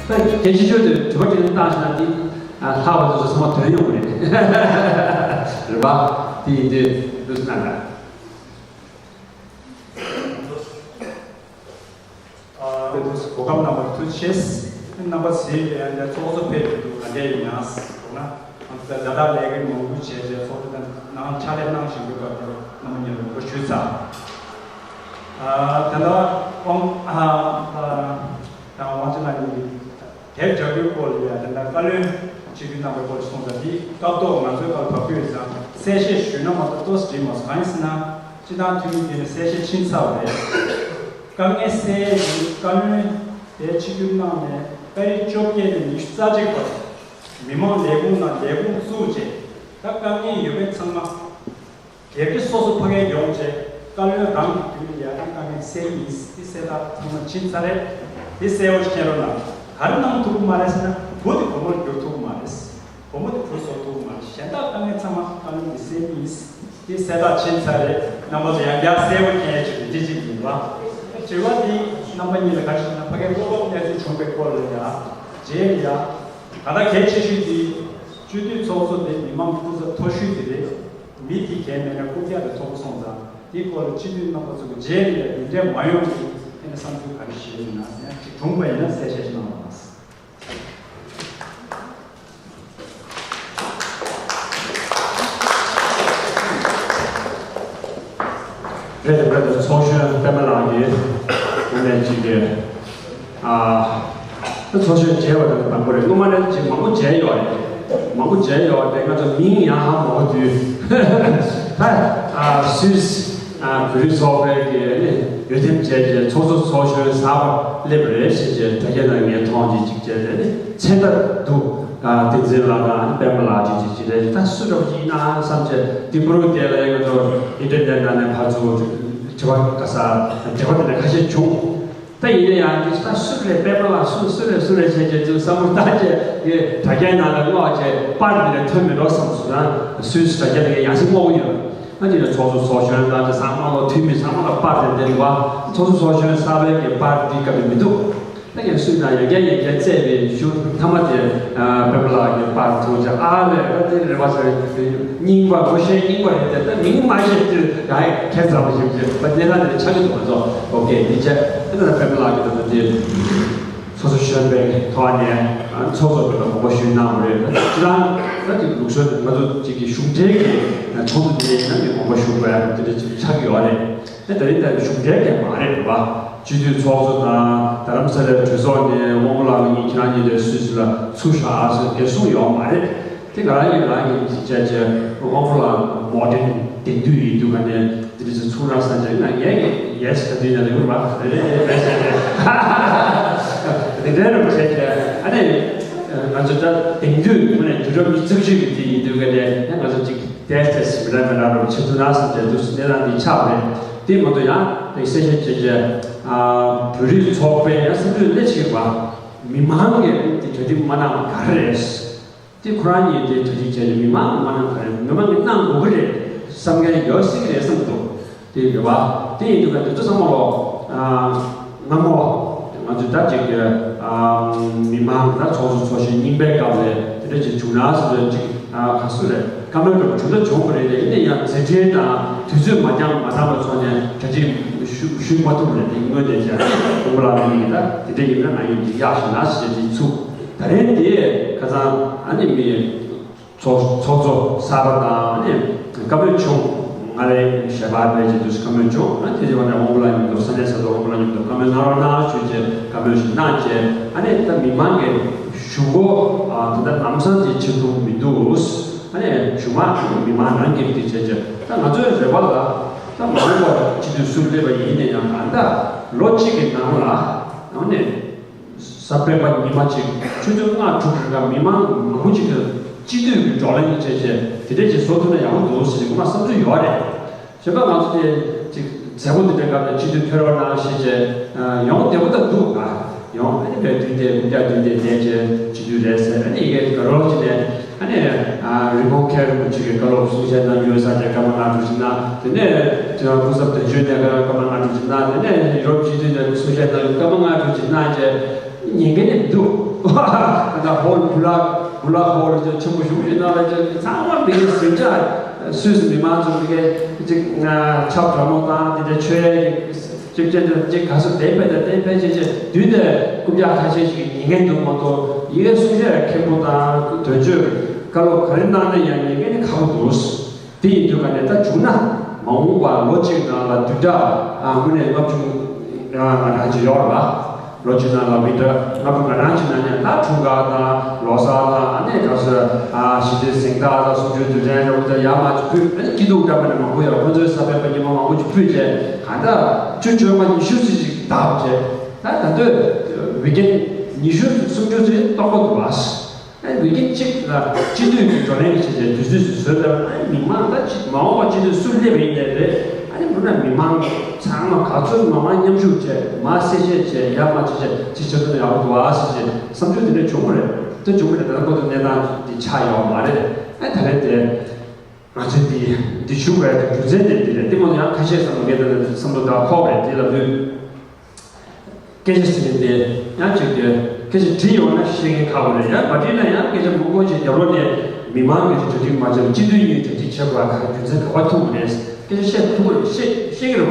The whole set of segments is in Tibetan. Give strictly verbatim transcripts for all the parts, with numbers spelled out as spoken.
ད་གལ་ཆེ་ཤོས་དེ་དྲི་བ་དྲིས་ལན་བཏང་ཤེས་ན་དེ་ལྷག་པ་དེ་ཚོ་ཚང་མ་ཐོན་ཡོང་གི་རེད། རེད་པ། དེ་ཡིན་དུས་འདུག་སེ་གནང་དང་། གོ་སྐབས་གནང་བར་ཐུགས་རྗེ་ཆེ། རྣམ་པ་ཚོས་ཡང་ཚོགས་གཙོ་ཕེབས་ཀྱི་འདུག་ག་འདྲ་ཡིན་ཡང་ཟེར་ན། ད་ལྟ་ལས་ཀའི་མང་པོ་བྱས་རྗེས་ཚོགས་འདུ་དང་ནང་ཕྱག་ལས་གནང་བཞིན་པའི་སྐབས་དེར་རྣམ་པ་གཉིས་ལ་ངོ་སྤྲོད་ཞུས་ཚར། ད་ལྟ་དབང་དང་དབང་ཆེན་ལགས་ཀྱིས་དེབ་རྒྱག་རྒྱུའི་སྐོར་ལ་ཡང་དེ་འདྲ་བཀའ་བློན་གཅིག་གིས་གནང་བའི་སྐོར་ལ་གསུངས་ཙང་དེ་སྐབས་ཐོག་ང་ཚོའི་སྐབས་བབས་ཡོད་ཙང་གསལ་བཤད་ཞུས་ན་མ་གཏོགས་ཏོག་ཙམ་འགྲིག་མ་སོང་། གང་ཡིན་ཟེར་ན་སྤྱི་བཏང་འཐུས་མི་དེ་ནས་གསལ་བཤད་ཕྱིན་ཚར་བ་རེད། དཀའ་ངལ་སེལ་ཡས་ཀྱི་བཀའ་བློན་དེ་ཆིབས་བསྒྱུར་གནང་ནས་ཏ་རིག་བཅོ་བརྒྱད་ནས་ཉི་ཤུ་རྩ་གཅིག་བར་མི་མང་ལས་ཁུངས་ནང་ལས་ཁུངས་བཙུགས་རྗེས་ད་དཀའ་ངལ་ཡོད་མཁན་ཚང་མ་སྒེར་གྱི་སོ་སོ་ཕ་གིར་ཡོང་རྗེས་བཀའ་བློན་རང་གི་མདུན་ལ་ཡར་ནས་དཀའ་ངལ་སེལ་གྱི་ཡིན། དེ་གསལ་བསྒྲགས་ཚང་མ་ཕྱིན་ཚར་རེད། དེ་གསལ་བོ་ཞིག་མཁྱེན་རོགས་གནང་། ག་རེ་གནང་ཐུབ་ཀྱི་མ་རེད་ཟེར་ན་བུ་དེ་བུ་མོར་བསྒྱུར་ཐུབ་ཀྱི་མ་རེད། བུ་མོ་དེ་བུ་བཟོ་ཐུབ་མ་རེད། གཞན་དག་དཀའ་ངལ་ཚང་མ་བཀའ་བློན་གྱིས་སེལ་གྱི་ཡིན། དེ་གསལ་བསྒྲགས་ཕྱིན་ཚར་རེད། རྣམ་པ་ཚོ་ཡང་བསྐྱར་གསལ་པོ་མཁྱེན་ཡས་ཆེད་དུ་འདི་གཅིག་ཡིན་པ། དྲི་བ་འདི་རྣམ་པ་གཉིས་ལ་ག་རེ་ཞུ་ན་ཕ་གིར་བློ་ཕམ་གནས་ཚུལ་བྱུང་བའི་སྐོར་ལ་ཡང་རྗེས་ལ་ཡང་ད་ལྟ་གལ་ཆེ་ཤོས་འདི་སྤྱི་འཐུས་ཚོགས་གཙོ་དེ་མི་མང་སྐུ་ཚབ་མཐོ་ཤོས་དེ་རེད། མི་དེ་གལ་མེད་ན་རྐུབ་བཀྱག་དེ་མཐོ་པོ་སོང་ཙང་དེའི་སྐོར་ལ་སྤྱི་འཐུས་རྣམ་པ་ཚོ་གི་རྗེས་ལ་ཡང་དེ་འདྲས་མ་ཡོང་ཆེད་ཨེ་ནས་བསམ་ཚུལ་ག་རེ་བཞེས་ཡོད་ན་ཟེར་ན་གཅིག་གྲུང་པ་ཡིན་ན་གསལ་བཤད་ཞིག་གནང་རོགས་གནང་། རེད་རེད་རེད། ཚོགས་གཞོན་པད་མ་ལགས་ཀྱིས་དངོས་གནས་ཅིག་གི་ཨ་ཚོགས་གཞོན་མཇལ་བ་དང་དང་པོ་རེད། སྔོན་མ་ནས་ཅིག་མང་པོ་མཇལ་ཡོད་རེད། མང་པོ་མཇལ་ཡོད་རེད། ང་ཚོ་མིང་ཡང་ཧ་མ་གོ་དུས་ད་ཨ་སུད་སི་ཨ་བོད་རིགས་ཚོགས་པའི་གི་ཨ་ནི་འོས་འདེམས་བྱས་རྗེས་ཚོགས་གཙོ་ཚོགས་གཞོན་གསར་པ་སླེབས་པ་རེད་ཟེར་རྗེས་དྲ་རྒྱ་ནང་ངས་མཐོང་རྗེས་ཅིག་བྱས་རྗེས་ནི་མཚན་རྟགས་འདུག་ཨ་བསྟན་འཛིན་ལགས་དང་ཨ་ནི་པད་མ་ལགས་ཅིག་ཅིག་ཅིག་རེད། ད་སུ་འདྲ་པོ་ཅིག་ཡིན་ན་བསམ་བྱས་འདི་པུ་རུ་དེ་ལ་ཡང་ང་ཚོ་ཨིན་ཊར་ནེཊ་ནང་ནས་ཕར་ཚུར་དྲི་བ་བཀའ་ས་འབྲེལ་བ་དེ་འདྲ་ཁ་ཤས་བྱུང་། ད་ཡིན་ན་ཡང་འདི་ད་སུ་རེད། པད་མ་ལགས་སུ་སུ་རེད་སུ་རེད་བྱས་བྱས་ཅིག་བསམ་བློ་བཏང་བྱས་ཡེ་དྲ་རྒྱའི་ནང་ལ་བསྔོགས་བྱས་པར་འདི་ནས་ཐོན་མི་འགྲོ་བསམ་སོང་། ཡང་སུད་སི་དྲ་རྒྱ་དེ་གའི་ཡང་སེ་བསྔོགས་ཀྱི་ཡོད། ང་འདི་ནས་ཚོགས་གཙོ་ཚོགས་གཞོན་དང་དེ་ཚང་མ་ལོ་འཐུས་མི་ཚང་མ་ལ་པར་དེ་འདེབས་པ། ཚོགས་གཙོ་ཚོགས་གཞོན་གསར་པའི་གི་པར་འདི་བཀབ་ནས་མི་འདུག་ད་ཡང་སུས་ན་ཡང་བསྐྱར་ཡང་བསྐྱར་བཙལ་བའི་ཤུགས་མཐའ་མ་དེ་པད་མ་ལགས་ཀྱི་པར་མཐོང་ཅིག་ཨ་ལས་ད་དེ་རེད་པ་ཟེར། རྙིང་པ་ངོ་ཤེས་རྙིང་པ་རེད་དེ། ད་མིང་མ་ཤེས་དུས་ཡང་ཁྱད་མཚར་པོ་ཞིག་བྱས་པ་གནས་སྟངས་དེ་ཆགས་ཀྱི་འདུག་ང་ཚོ་ཨོ་ཀེ་འདི་བྱས་ཨ་ད་པད་མ་ལགས་ཀྱི་ད་ལྟ་དེ་ཚོགས་གཙོ་གཞོན་པའི་ཐོག་ནས་ཚོགས་གཙོ་དེ་ལ་དགོངས་པ་ཞུས་གནང་བ་རེད། ད་ཅི་རང་ད་དེ་ལུགས་སྲོལ་དེ་ང་ཚོ་གཅིག་གི་གཞུང་འབྲེལ་གྱི་ཚོགས་འདུ་དེ་ཡིན་ན་ནི་དགོངས་པ་ཞུ་དགོས་དེ་འདྲ་ཅིག་ཆགས་ཀྱི་ཡོད་རེད། དེ་ད་རིང་ད་གཞུང་འབྲེལ་གྱི་མ་རེད་པ། སྤྱི་འཐུས་ཚོགས་གཙོ་དང་རྡ་རམ་ས་ལའི་གྲོས་ཚོགས་ནས་དབང་པོ་ལགས་ང་གཉིས་ཁྱེད་རང་གཉིས་ལ་སུད་སི་ལ་ཚུར་ཤོག་ཨ་ཟེར་དེ་གསུངས་ཡོད་མ་རེད། དེ་ང་རང་གིས་རང་གི་འདི་བྱས་བྱས་དབང་པོ་ལགས་མོ་ཌན་དེང་དུས་ཡིན་དུས་ག་ནས་འདི་འདྲ་ཞིག་ཚུར་ར་ས་བྱས་ང་ངས་ཡེ་སི་ག་དུས་ན་རེད་པ་རེད་རེད་རེད་ཟེར་ཏེ་དེ་འདྲའི་རུ་བྱས་བྱས་ཨ་ནི་ང་ཚོ་ད་དེང་དུས་ཁོ་ནས་དུས་རབས་ཉི་ཤུ་རྩ་གཅིག་གི་དེ་ཡིན་དུས་ག་ནས་ང་ཚོ་གཅིག་དེ་ཚེ་སི་མི་འདྲ་མི་འདྲ་རུ་བྱེད་ཐུབ་ན་བསམ་བྱས་འདུག་སེ་གནས་སྟངས་འདི་ཆགས་པ་རེད། དེ་མ་གཏོགས་ཡང་དེ་གསལ་བཤད་བྱས་རྗེས་བོད་རིགས་ཚོགས་པའི་ཡང་སེམས་ཁྲལ་སླེབས་ཕྱིན་པ་མི་མང་གིས་དེ་གྲ་སྒྲིག་མ་གནང་བ་ག་རེ་རེད། དེ་ཁོ་རང་གཉིས་དེ་གྲ་སྒྲིག་བྱས་ནས་མི་མང་གིས་མ་གནང་བ་ག་རེ་རེད། མི་མང་གིས་གནང་དགོས་ཀྱི་རེད་བསམ་མཁན་ཡོད་སྲིད་ཀྱི་རེད་བསམ་འདུག་དེ་རེད་བ། དེ་ཡིན་དུས་ག་དེ་ཚོ་ཚང་མ་ལོ། སྔ་མོ། ང་ཚོས་ད་ཅིག་གི་མི་མང་ད་ཚོགས་གཙོ་ཚོགས་གཞོན་རྙིང་པའི་སྐབས་ལས་དེ་འདྲ་ཅིག་བྱུང་ན་ཟེར་བའི་ཅིག་ག་སུ་རེད། བཀའ་མོལ་འདྲ་བྱུང་ད་བྱུང་བ་རེད་དེ། ཡིན་ན་ཡང་མཛད་འཕྲིན་དང་དུས་ཚོད་མ་འགྱངས་མ་འདང་བ་ཚོ་ནས་གྲ་སྒྲིག་ཞུ་ཞུ་མ་ཐུབ་རེད། དེ་སྔོན་ནས་ཀྱང་དཔོན་པོ་ལགས་ནས་ད་དེ་འདྲ་ཡིན་ན་ང་ཡིན་གྱི་གཡག་ཞིག་ན་ཞེས་དེ་ཚུགས། ད་རེས་དེ་ཁ་སང་ཨ་ནི་མི། ཚོགས་ཚོགས་གཙོ་གསར་པ་དང་ནི་བཀའ་མོལ་བྱུང་། ང་རའི་ཞལ་པར་སྤེལ་བྱེད་དུས་བཀའ་མོལ་བྱུང་། ཨ་དེ་རྗེས་མ་ནས་དབང་པོ་ལགས་མཉམ་དུ་ས་གནས་ས་ཐོག་དབང་པོ་ལགས་མཉམ་དུ་བཀའ་མོལ་གནང་རོགས་གནང་ཞུས་རྗེས་བཀའ་མོལ་ཞིག་གནང་རྗེས་ཨ་ནི་ད་མི་མང་གི་ཞུ་སྒོ་ཨ་ད་ལྟ་ལམ་སང་དེ་བྱེད་ཐུབ་མི་འདུག་ཨ་ནི་གཞུག་མ་མི་མང་རང་གིས་དེ་བྱས་རྗེས་ད་ང་ཚོའི་རེ་བ་ལ་ད་མ་འོངས་པར་སྤྱི་འཐུས་སུ་སླེབས་པ་ཡིན་ན་ཡང་ད་ལྟ་ལོ་གཅིག་གི་ནང་ལ་ཨ་ནི། གཟའ་སྤེན་པ་ཉི་མ་གཅིག་ཆུ་ཚོད་ལྔ་དྲུག་གི་སྐབས་མི་མང་མང་པོ་ཅིག་གིས་སྤྱི་འཐུས་ཀྱི་བགྲོ་གླེང་བྱས་བྱས་དེ་འདྲས་ཅིག་བཟོ་ཐུབ་ན་ཡག་པོ་འདུག་ཟེར་ནས་ངོ་མ་བསམ་ཚུལ་ཡོད་རེད། བྱས་པ་ང་ཚོ་དེ་ཅིག་མཛད་སྒོ་འདི་འདྲའི་སྐབས་ནས་སྤྱི་འཐུས་ཕེབས་རོགས་གནང་ཞེས་བྱས་ཡོང་བདེ་པོ་ད་འདུག་ག་ཡོང་ཨ་ནི་བས་དུས་དེ་དགུང་གྲངས་བདུན་དེ་བསྡད་བྱས་སྤྱི་འཐུས་རེད་ཟེར། ཨ་ནི་ཡི་གེ་དགའ་རོགས་ཅིག་ནས། ཨ་ནི། རི་ཀོན་མཁན་རིན་པོ་ཆེ་གིས་བཀའ་སློབ་གསུང་བཤད་གནང་ཡོད་ས་དེ་སྐར་མ་ལྔ་དྲུག་ཅིག་གནང་། དེ་ནས་དེ་བ་སྐུ་ཚབ་དོན་གཅོད་ནས་སྐར་མ་ལྔ་དྲུག་ཅིག་གནང་། དེ་ནས་ཡུ་རོབ་སྤྱི་འཐུས་ནས་གསུང་བཤད་གནང་སྐར་མ་ལྔ་དྲུག་ཅིག་གནང་བྱས་ཉན་མཁན་ནི་འདུག་ད་ཧོལ་བུ་ལག་བུ་ལག་ཧོལ་ཅིག་ཆེན་པོ་ཞིག་ཡོད་ན་ལ་ཅིག་ཚང་མ་མི་གི་ཟིང་ཆ་སུད་སི་མི་མང་ཚོ་མི་གི་ཅིག་ཆབ་གྲོགས་མོ་དང་དེ་འདྲ་ཆོས་ཡ་གི་ཅིག་ཅན་དུ་ཅིག་ག་སུ་དེ་ཕེ་དེ་དེ་ཕེ་ཅེ་ཅེ་དུས་དེ་རྐུབ་བཀྱག་ཁ་ཤས་ཤིག་ཉན་མཁན་འདུག་མ་གཏོགས་ཡི་གེ་གསུང་བཤད་མཁན་པོ་དང་དོན་གཅོད་བཀའ་སློབ་ག་རེ་གནང་ན་ཡང་ཉན་མཁན་ནི་ཁག་པོ་འདུག་དེ་ཡིན་དུས་ག་ནས་ད་བྱུང་ན་མ་འོངས་པ་ལོ་གཅིག་ནང་ལ་བདུན་ཕྲག་ཨ་དངོས་གནས་ལྔ་བཅུ་ང་གྲངས་ཅིག་ཡོད་རེད་པ། ལོ་གཅིག་ནང་ལ་བདུན་ཕྲག་ལྔ་བཅུ་ང་གྲངས་ཅིག་ནང་ནས་ད་འཁྲུངས་སྐར་དང་ལོ་གསར་དང་ཨ་ནེ་ག་ས་ཨ་ཞི་བདེ་གཟེངས་རྟགས་དང་གསུམ་བཅུའི་དུས་དྲན་རེ་བ་དང་ཡར་མར་ཅིག་ཕུལ། ཨ་ནི་སྐྱིད་སྡུག་འདྲ་མིན་མང་པོ་ཡོད། ཁོ་ཚོའི་ས་ཕེབས་པ་ཉི་མ་མང་པོ་ཅིག་ཕུལ་རྗེས་གང་ལྟར་བཅུ་བཅོ་ལྔ་ཉི་ཤུ་ཙམ་ཅིག་བདའ་བྱས་ད་ད་དུས་ཝི་ཀེན་ཉི་ཤུ་སུམ་ཅུ་ཙམ་སྟོང་པ་འདུག་བ། ཨ་ནི་ཝི་ཀེན་གཅིག་ལ་སྤྱི་འཐུས་ཀྱི་བགྲོ་གླེང་བྱས་ཏེ་དུས་ཚོད་ཅིག་བཟོས་པ་ཨ་ནི་མི་མང་ད་ཅིག་མ་འོངས་པ་སྤྱི་འཐུས་སུ་སླེབས་པ་ཡིན་ནའི་རེད། ཨ་ནི་མུ་ན་མི་མང་ཚང་མ་ག་ཚོད་མང་མང་མཉམ་ཞུགས་བྱས་མར་གསལ་བཤད་བྱས་ཡར་མར་བྱས་བྱས་ཅིག་བྱེད་ཐུབ་ན་ཡག་པོ་འདུག་ཨ་ཟེར་བྱས་བསམ་ཚུལ་དེ་འདྲ་བྱུང་བ་རེད། དེ་བྱུང་བ་རེད། ད་ལྟ་བར་དུ་གནས་སྟངས་འདི་ཆགས་ཡོད་མ་རེད། ཨ་ད་རེད་དེ་ང་ཚོས་འདི་འདི་ཞུ་དགོས་ཡ་གི་རྒྱུ་མཚན་དེ་འདི་རེད། དེ་མ་ཡང་ཁ་ཤས་བསམ་བློ་ངས་ད་བསམ་བློ་ད་ཕོག་རེད། དེ་ལ་དུས། སྐད་ཆ་ཟེར་མཁན་དེ་ཡང་གཅིག་དེ་སྐད་ཆ་དྲིས་ཡོང་ན་བཤད་མཁན་ཁག་པོ་རེད། ཡང་མ་དྲིས་ན་ཡང་སྐད་ཆ་མང་པོ་ཞིག་རྒྱབ་ལོགས་ནས་མི་མང་གི་གྲ་སྒྲིག་མ་བྱས་པར་སྤྱི་འཐུས་གཉིས་གྲ་སྒྲིག་བྱེད་དགོས་པ་ག་རེ་རྒྱུ་མཚན་ག་པར་ཐུག་པ་རེད། སྐད་ཆ་བཤད་ཐུབ་པ་རེད། བཤད་བཤད་ཀྱི་རེད་བ།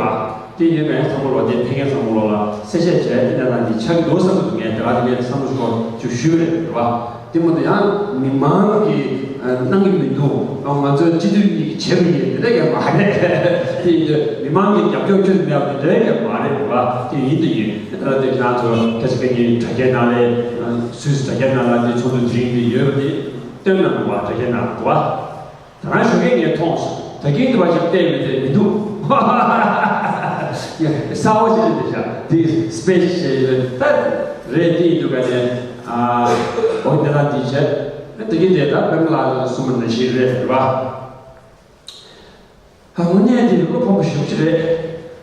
དེ་ཡིན་ན་ཡང་ཚང་མ་ལོག་དེ་ཕེབས་མཁན་ཚང་མ་ལོག་ལ་གསལ་བཤད་བྱས་དེ་ནས་ད་འདི་ཆགས་ཀྱི་འདུག་བསམ་གྱི་འདུག་ངས་དེ་ག་དེ་ངས་བསམ་བློ་ཞིག་ཞུ་ཞུ་གི་རེད་བ། དེ་མ་གཏོགས་ཡང་མི་མང་གིས་གནང་གི་མི་འདུག་ང་ཚོའི་སྤྱི་འཐུས་གཉིས་ཀྱིས་བྱས་པ་ཡིན་དེ་འདྲ་ཡང་མ་རེད། དེ་ཡིན་དུས་མི་མང་གི་རྒྱབ་སྐྱོར་ཁྱོན་ནས་མེད་པ་དེ་འདྲ་ཡང་མ་རེད་བ། དེ་ཡིན་དུ་ཡིན་དེ་ལྟར་དེ་ཁྱེད་རང་ཚོ་ཁ་ཅིག་གི་དྲ་རྒྱའི་ནང་ལས་སུད་སི་དྲ་རྒྱའི་ནང་ལ་དེ་ཚོགས་འདུ་དེ་རིང་དེ་ཡོད་པ་དེ་སྟོན་གནང་འདུག་བ། དྲ་རྒྱའི་ནང་འདུག་བ། ད་རང་ཞོགས་ཀས་ངས་མཐོང་སོང་། ད་གིན་དུ་བ་ཞིག་བལྟས་ཡོད་དེ་མི་འདུག་གསར་པ་ཞིག་རེད་འདི་ཤག་དེ་སི་པེ་ཤལ་ཞིག་རེད། ད་རེད་དེ་ཡིན་དུས་ག་ནས་ཨ་འོ་དེ་ལ་འདི་བྱས་ད་གིན་དེ་ད་བེམ་ལ་གསུམ་ནང་བཞིན་རེད་རེད་བ། ཨ་དངོས་གནས་དེ་བློ་ཕམ་པོ་ཞེ་པོ་ཅིག་རེད།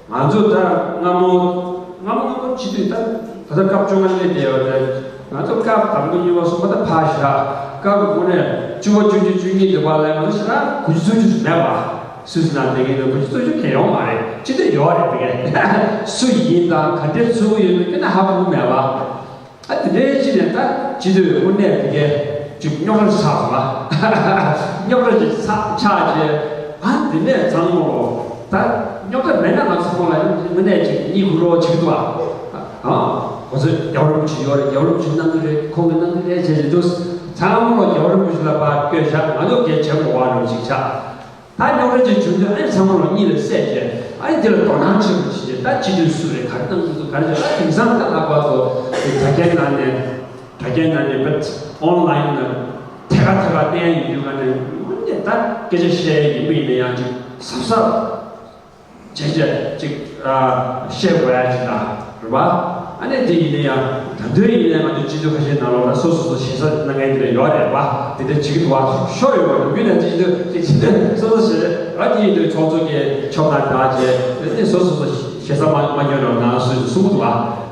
ང་ཚོ་ད་སྔ་མོ་སྔ་མོ་སྔ་མོ་སྤྱི་འཐུས་ད་ད་ལྟ་སྐབས་བཅོ་ལྔ་སླེབས་བསྡད་ཡོད་རེད། ང་ཚོ་སྐབས་དང་པོ་གཉིས་པ་གསུམ་པ་ད་ཕར་བཞག་སྐབས་དངོས་གནས་བཅུ་པ་བཅུ་གཅིག་བཅུ་གཉིས་འདི་བར་ལ་ང་ཚོ་ཞེ་དྲག་དགུ་བཅུ་ཚོད་ཅིག་མེད་པ། སུད་སི་ནང་བསྡད་མཁན་ལ་དགུ་བཅུ་ཚོད་ཅིག་གང་ཡང་ཡོད་མ་རེད། སྤྱི་འཐུས་ཡོད་རེད་དེ་གས། སུ་ཡིན་དང་ག་འདྲས་ཚུགས་ཀྱི་ཡོད་མེད་ཁྱོན་ནས་ཧ་གོ་གི་མེད་པ། ཨ་དེ་འདྲའི་ཅི་ནས་ད་སྤྱི་འཐུས་དངོས་གནས་དེ་གས་ཅིག་རྙོག་དྲ་ཆགས་སོང་ཨ། རྙོག་དྲ་ཅིག་ཆགས་ཆགས་རྗེས་ཨ་དེ་ནས་ཚང་མ་ལོ་ད་རྙོག་དྲ་མེད་ན་ང་ཚོ་ཚང་མ་ལ་དངོས་གནས་ཅིག་གཉིད་ཁུག་རོགས་བྱེད་ཀྱི་འདུག་ཨ། ཨ་ཁོ་ཚོས་རྒྱལ་བ་རིན་པོ་ཆེ་ཡོད་རེད། རྒྱལ་བ་རིན་པོ་ཆེ་གནང་གི་རེད། ཁོང་གིས་གནང་གི་རེད་བྱས་བྱས་འདུག་ཚང་མ་ལོ་རྒྱལ་བ་རིན་པོ་ཆེ་ལ་ཕར་བསྐྱོད་བཞག་ང་ཚོ་གས་བྱེད་མ་དགོས་རེད་ཅིག་ཆགས། ད་རྙོག་དྲ་ཅིག་བྱུང་དུས་ཨ་ནི་ཚང་མ་ལ་གཉིད་ལ་སད་བྱས་ཨ་ནི་དེ་ལ་དོ་སྣང་ཆེན་པོ་བྱེད་བྱས་ད་སྤྱི་འཐུས་སུ་རེད། ག་རེ་གནང་གི་འདུག་ག་རེ་བྱས་ཨ་དེང་སང་ད་ལྷག་པར་དུ་དེ་དྲ་རྒྱའི་ནང་ནས་དྲ་རྒྱའི་ནང་ནས་བེད་ཨོན་ལའིན་ནང་ཐད་ཀར་ཐད་ཀར་བསྟན་ཡ་ཡིན་དུས་ག་ནས་དངོས་གནས་ད་སྐད་ཆ་བཤད་ཡ་ཡིན་པ་ཡིན་ན་ཡང་ཅིག་གཟབ་གཟབ་བྱས་བྱས་ཅིག་ཨ་བཤད་དགོས་ཡ་ཅིག་དང་། རེད་པ། ཨ་ནི་དེ་ཡིན་ན་ཡང་ད་དུང་ཡིན་ན་ང་ཚོ་སྤྱི་འཐུས་ཁ་ཤས་ནང་ལོགས་ལ་སོ་སོ་སོ་ཞེ་ས་གནང་མཁན་དེ་འདྲ་ཡོད་རེད་པ། དེ་འདྲ་བྱེད་ཀྱི་འདུག་བ། ཤོར་ཡོད་པ་ནམ་རྒྱུན་ནས་སྤྱི་འཐུས་ཀྱི་སྤྱི་འཐུས་སོ་སོ་ཞེ་ས་ར་དེ་ཡིན་དུས་ཚོགས་གཙོ་གི་ཕྱོགས་ནང་བདག་བྱས་དེ་ནས་སོ་སོ་སོ་ཞེ་ས་མ་མ་ཉོན་རོགས་གནང་སུས་གསུང་གི་འདུག་བ།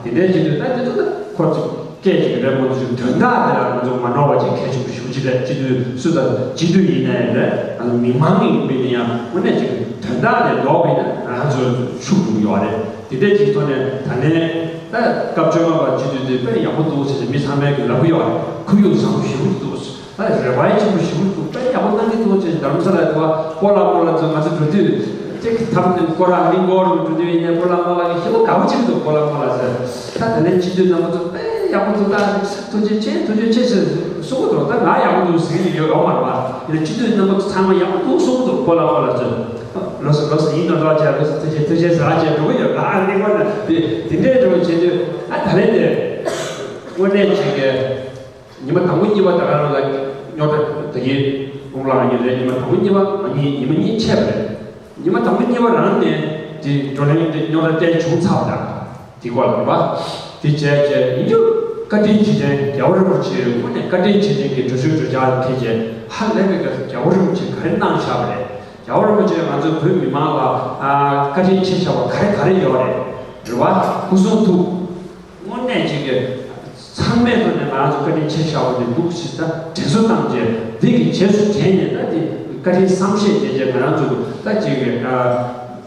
དེ་འདྲའི་སྤྱི་འཐུས་ད་དེ་ཚོ་ད་ཁོ་ཚོ་སྐད་ཅིག་རེད་མ་གཏོགས་ཅིག་དོན་དག་དེ་ལ་ང་ཚོ་མ་ནོར་བ་ཅིག་གལ་ཆེན་པོ་ཞེ་པོ་ཅིག་རེད། སྤྱི་འཐུས་སུ་དང་སྤྱི་འཐུས་ཡིན་ནའི་རེད། ང་ཚོ་མི་མང་ཡིན་པ་ཡིན་ན་ཡང་དངོས་གནས་ཅིག་དོན་དག་དེ་ལོག་པ་ཡིན་ན་ང་ཚོ་ཤུགས་འགྲོ་གི་ཡོད་རེད། དེ་འདྲའི་ཅིག་ཐོག་ནས་ད་ལན་ད་སྐབས་བཅོ་ལྔ་པ་སྤྱི་འཐུས་དེ་དཔེ་ཡག་པོ་འདུག་ཟེར་ནས་མི་ཚང་མས་ཀྱི་ལབ་ཀྱི་ཡོད་རེད། ཁོར་ཡུག་བཟང་པོ་ཞེ་པོ་འདུག་ད་རེ་བ་ཆེན་པོ་ཞེ་པོ་འདུག་དཔེ་ཡག་པོ་གནང་གི་འདུག་ཅེས་རྡ་རམ་ས་ལ་དུ་བ་སྤོ་ལགས་སྤོ་ལགས་ཚོ་ང་ཚོ་འགྲོ་དུས་ཅིག་ཐམ་ནས་སྐོར་ར་གླིང་སྐོར་རུ་འགྲོ་དུས་ཡིན་ནའི་སྤོ་ལགས་སྤོ་ལགས་ཀྱི་ཞེ་པོ་དགའ་པོ་ཅིག་འདུག་སྤོ་ལགས་སྤོ་ལགས་ཟེར། ད་དེ་ནས་སྤྱི་འཐུས་རྣམ་པ་ཚོ་དཔེ་ཡག་པོ་འདུག་ད་ཐུགས་རྗེ་ཆེ་ཐུགས་རྗེ་ཆེ་ཟེར་གསུང་གི་འདུག་ད་ང་ཡག་པོ་འདུག་ཟེར་གྱི་ཡོད་ཡོད་མ་རེད་པ། དེ་ནས་སྤྱི་འཐུས་རྣམ་པ་ཚོ་ཚང་མ་ཡག་པོ་འདུག་གསུང་གི་འདུག་སྤོ་ལགས་སྤོ་ལགས་ཚོས། ལགས་སོ་ལགས་སོ། ཡིན་ནོ་ལགས་བྱས་ལགས་སོ། ཐུགས་རྗེ་ཆེ་ཐུགས་རྗེ་ཆེ་ཟེར་བྱས་འགྲོ་གི་ཡོད། ད་ཨ་ནི་ཁོ་ན་དེ་དེ་འདྲའི་འགྲོ་བྱེད་དུས་ཨ་ད་ལན་དེ་དངོས་གནས་བྱེད་ཀྱི། ཉི་མ་དང་པོ་གཉིས་པ་ད་ག་རང་ལ་རྙོག་དྲ་ད་གིན་དགུང་ལ་ང་གཉིས་རེད། ཉི་མ་དང་པོ་གཉིས་པ་ང་གཉིས་ཉི་མ་གཉིས་ཆད་པ་རེད། ཉི་མ་དང་པོ་གཉིས་པ་རང་ནས་དེ་བགྲོ་གླེང་དེ་རྙོག་དྲ་གཏན་བྱུང་ཚར་བ་དང་དེ་སྐོར་ལ་རེད་པ། དེ་བྱས་བྱས་ཡིན་རྒྱུ་བཀའ་དྲིན་རྗེས་དྲན་རྒྱལ་བ་རིན་པོ་ཆེ་དངོས་གནས་བཀའ་དྲིན་རྗེས་དྲན་གྱི་འགྲོ་ཞུ་འགྲོ་འཆར་ཁྱེད་ཀྱིས་ཧ་ལས་པའི་སྐབས་རྒྱལ་བ་རིན་པོ་ཆེ་ག་རེ་གནང་བཞག་པ་རེད། རྒྱལ་བ་རིན་པོ་ཆེ་ང་ཚོའི་བོད་མི་མང་ལ་ཨ་བཀའ་དྲིན་ཆེ་བཞག་པ་ག་རེ་ག་རེ་ཡོད་རེད། རེད་པ། སྐུ་གསུང་ཐུགས། དངོས་གནས་ཅིག་གི་ཚང་མའི་ཐོག་ནས་ང་རང་ཚོ་བཀའ་དྲིན་ཆེ་ཞེ་པོ་དེ་འདུག་ཞེས་ད་དྲན་གསོ་བཏང་རྗེས་འདི་གི་རྗེས་སུ་དྲན་ནས་ད་དེ་བཀའ་དྲིན་བསམ་ཤེས་བྱས་རྗེས་ང་རང་ཚོ་ད་ཅིག་གི་ཨ་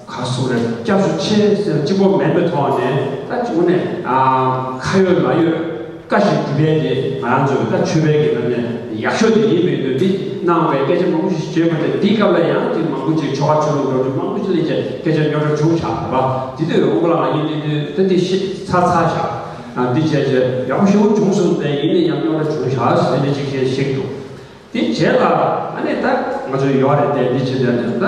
ག་སོང་རེད། སྐྱབས་སུ་མཆི་ཟེར་གཅིག་པོ་མེད་པའི་ཐོག་ནས་ད་ཅིག་དངོས་གནས་ཨ་ཁ་ཡོད་ལག་ཡོད་ བཀའ་བཞིན་སྒྲུབ་པའི་དེ་ང་རང་ཚོ་གི་ད་ཆོས་པའི་གི་ནང་ནས་ཡག་ཤོས་དེ་ཡིན་པའི་དུས། འདི་གནང་བའི་སྐད་ཆ་མང་པོ་ཞིག་བརྗོད་མ་ཐུབ། འདིའི་སྐབས་ལ་ཡང་དེ་མང་པོ་ཅིག་ཆོ་ག་ཆོས་ལུགས་འགྲོ་རྒྱུ་མང་པོ་ཞིག་ལ་ཅིག་སྐད་ཆ་རྙོག་དྲ་བྱུང་བཞག་པ། དེ་དུས་འོང་པ་ལ་ང་གཉིས་དེ་དུས་ད་འདི་ཤི་ཚར་ཚར་བཞག་ཨ་འདི་བྱས་བྱས་ཡག་པོ་ཞེ་པོ་བྱུང་སོང་སྟེ། ཡིན་ན་ཡང་རྙོག་དྲ་བྱུང་བཞག་ཟེར་ནས་ཅིག་བཤད་ཤིག་འདུག་དེ་རྗེས་ལ་ཨ་ནི་ད་ང་ཚོ་ཡོད་རེད་དེ། འདི་བྱས་ཏེ་ད་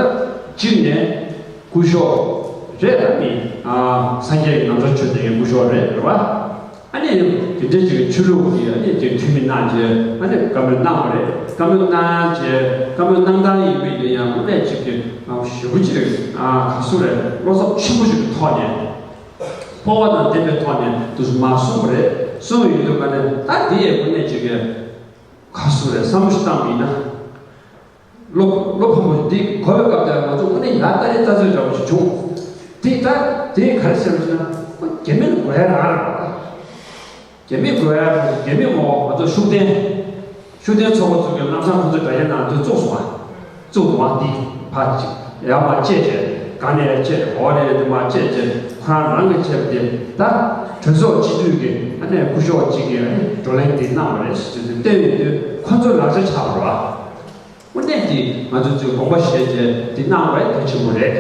གཅིག་ནས་སྐུ་ཞབས་རེད། ད་མི་ཨ་སངས་རྒྱས་ཀྱི་ནམ་མཚར་ཆོས་སྡེ་གི་སྐུ་ཞབས་རེད། རེད་བ། ཨ་ནི་དེ་འདྲའི་ཅིག་ཆོས་ལུགས་ཀྱི་ཨ་ནི་དེ་འཐུས་མི་གནང་རྗེས་ཨ་ནི་བཀའ་མོལ་གནང་བ་རེད། བཀའ་མོལ་གནང་རྗེས་བཀའ་མོལ་གནང་སྟངས་ཡིན་པའི་དེ་ཡང་དངོས་གནས་ཅིག་གི་ཨ་ཞེ་པོ་ཅིག་ཨ་ག་སུ་རེད། བློ་འཚབ་ཆེན་པོ་ཞིག་གི་ཐོག་ནས་སྤོབས་པ་དང་ལྡན་པའི་ཐོག་ནས་དུ་མ་གསུངས་པ་རེད། གསུངས་ཡོད་དུས་ག་ནས་ད་དེ་ཡས་དངོས་གནས་ཅིག་གི་ག་སུ་རེད། བསམ་བློ་ཞིག་བཏང་བ་ཡིན་ན། བློ་བློ་ཕམ་པོ་འདི་གོ་བའི་སྐབས་དེར་ང་ཚོ་དངོས་གནས་ཡར་ལྟ་རེ་ལྟ་ཚོད་འདྲ་པོ་ཞིག་བྱུང་། དེ་ལྟ་དེ་ག་རེ་ཟེར་བ་ཞེ་ན། ཁོ་རྒྱ་མི་ལ་དགོས་ཡ་རང་རེད་པ། རྒྱ་མི་དགོས་ཡ་རེད། རྒྱ་མི་ངོ་ང་ཚོ་ཤུགས་ལྡན་ཤུགས་ལྡན་ཚོགས་པ་ཚོ་གི་ལམ་སང་ཁོ་ཚོ་དྲ་རྒྱའི་ནང་དུ་བཙུགས་སོང་བ། བཙུགས་འདུག་བ། འདི་ཕར་ཅིག་ཡར་མར་བཅད་བྱས། ག་ནས་བཅད། འོ་རེད། དེ་མར་བཅད་བྱས་ཁོ་རང་རང་གིས་བྱས་པ་དེ་ད་གྲོས་ཚོགས་སྤྱི་འཐུས་ཀྱི་ཨ་ནས་སྐུ་ཞབས་གཅིག་གིས་ཨ་ནི་བགྲོ་གླེང་འདི་གནང་བ་རེད་ཟེར་དུས་བལྟས་ཡོང་དུས་ཁོ་ཚོའི་ལག་ཆ་ཆགས་པ་རེད་བ། དངོས་གནས་ཀྱི་ང་ཚོ་ཚོས་དགོངས་པ་བཞེས་བྱས་འདི་གནང་བ་གལ་ཆེན་པོ་རེད།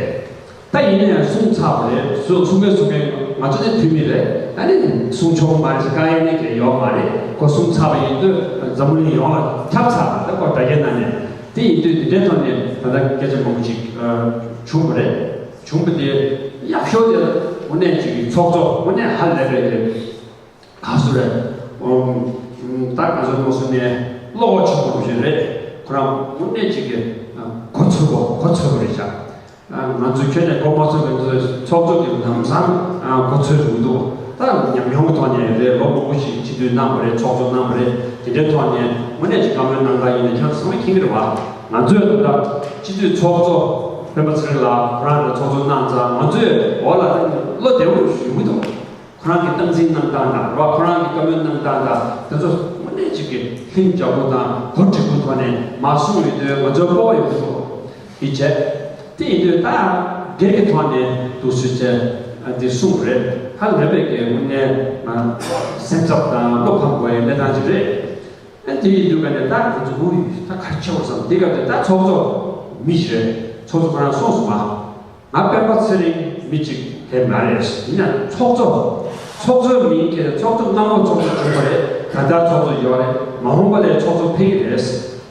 ད་ཡིན་ན་ཡང་གསུང་ཚར་བ་རེད། གསུང་གསུང་མཁན་གསུང་མཁན་ང་ཚོ་ནི་འཐུས་མི་རེད། ཨ་ནི་གསུང་ཆོག་མ་རེད་ཟེར་བཀའ་ཡེ་ནི་གལ་ཡོད་མ་རེད། ཁོ་གསུང་ཚར་བ་ཡིན་དུས་འཛམ་བུ་གླིང་ཡོངས་ལ་ཁྱབ་ཚར་བ་རེད། ཁོ་དྲ་རྒྱའི་ནང་ནས། དེ་ཡིན་དུས་འདི་འདྲའི་ཐོག་ནས་ད་ལྟ་སྐད་ཆ་མང་པོ་ཞིག་བྱུང་བ་རེད། བྱུང་བ་དེ་ཡག་ཤོས་དེ་དངོས་གནས་ཅིག་གི་ཚོགས་གཙོ་དངོས་གནས་ཧ་ལས་པའི་གི་ག་སུ་རེད། ཨོ། ད་ང་ཚོ་མོ་སུ་ནས་བློ་ཁོག་ཆེན་པོ་ཞིག་རེད། ཁོ་རང་དངོས་གནས་ཅིག་གི་གོ་ཚོད་པོ་གོ་ཚོད་པོ་རེད་ཤག་ང་ཚོ་ཁྱོན་ནས་གོ་མ་ཚོད་པའི་ཚོགས་གཙོ་གི་ལམ་སང་གོ་ཚོད་འདུག་ད་ཉམས་མྱོང་གི་ཐོག་ནས་རེད། ལོ་མང་པོ་ཞིག་སྤྱི་འཐུས་གནང་བ་རེད། ཚོགས་གཙོ་གནང་བ་རེད། དེ་འདྲའི་ཐོག་ནས་དངོས་གནས་ཅིག་བཀའ་མོལ་གནང་སྟངས་ཡིན་ན་ཁྱེད་ཚང་མས་མཁྱེན་གྱི་རེད་བ། ང་ཚོས་ད་ལྟ་སྤྱི་འཐུས་ཚོགས་གཙོ་སྤེན་པ་ཚེ་རིང་ལགས་ཁོ་རང་ལ་ཚོགས་གཙོ་གནང་ཙང་། ང་ཚོས་འོ་ལ་བློ་བདེ་པོ་ཞུ་གི་འདུག་ཁོ་རང་གི་སྟངས་འཛིན་གནང་སྟངས་དང་རོ། ཁོ་རང་གི་བཀའ་མོལ་གནང་སྟངས་དང་དེ་ཚོ་དངོས་གནས་ཅིག་གི་ལྷིང་འཇགས་པོ་དང་གོ་སྒྲིག་པོ་ཐོག་ནས་མ་གསུངས་ཡོད་དུས་ང་ཚོའི་སྤོབས་པ་ཡོང་གི་འདུག་དེ་བྱས། དེ་ཡིན་དུས་ད་སྒེར་གྱི་ཐོག་ནས་འདུག་སེ་བྱས་འདི་གསུངས་པ་རེད། ཧ་ལས་པའི་གི་དངོས་གནས་སེམས་འཚབ་དང་བློ་ཕམ་དགོས་ཡའི་གནས་སྟངས་ཅིག་རེད། ཨ་དེ་ཡིན་དུས་ག་ནས་ད་ང་ཚོ་འུ་ཡིས་ད་ག་རེ་བྱེད་དགོས་བསམ། དེ་སྐབས་དེ་ད་ཚོགས་གཙོ་མི་ཞིག་རེད། ཚོགས་གཙོ་ཁོ་རང་གསུངས་སོང་ང་། ང་སྤེན་པ་ཚེ་རིང་མི་གཅིག་དེ་མ་རེད། ཡིན་ན་ཚོགས་གཙོ་ཚོགས་གཙོའི་མིང་ཁྱེར་ཚོགས་གཙོ་སྔ་མོ་ཚོགས་གཙོ་བྱུང་བ་རེད། ད་ལྟ་ཚོགས་གཙོ་ཡོད་རེད། མ་འོངས་པ་ལ་ཚོགས་གཙོ་ཕེབས་ཀྱི་རེད།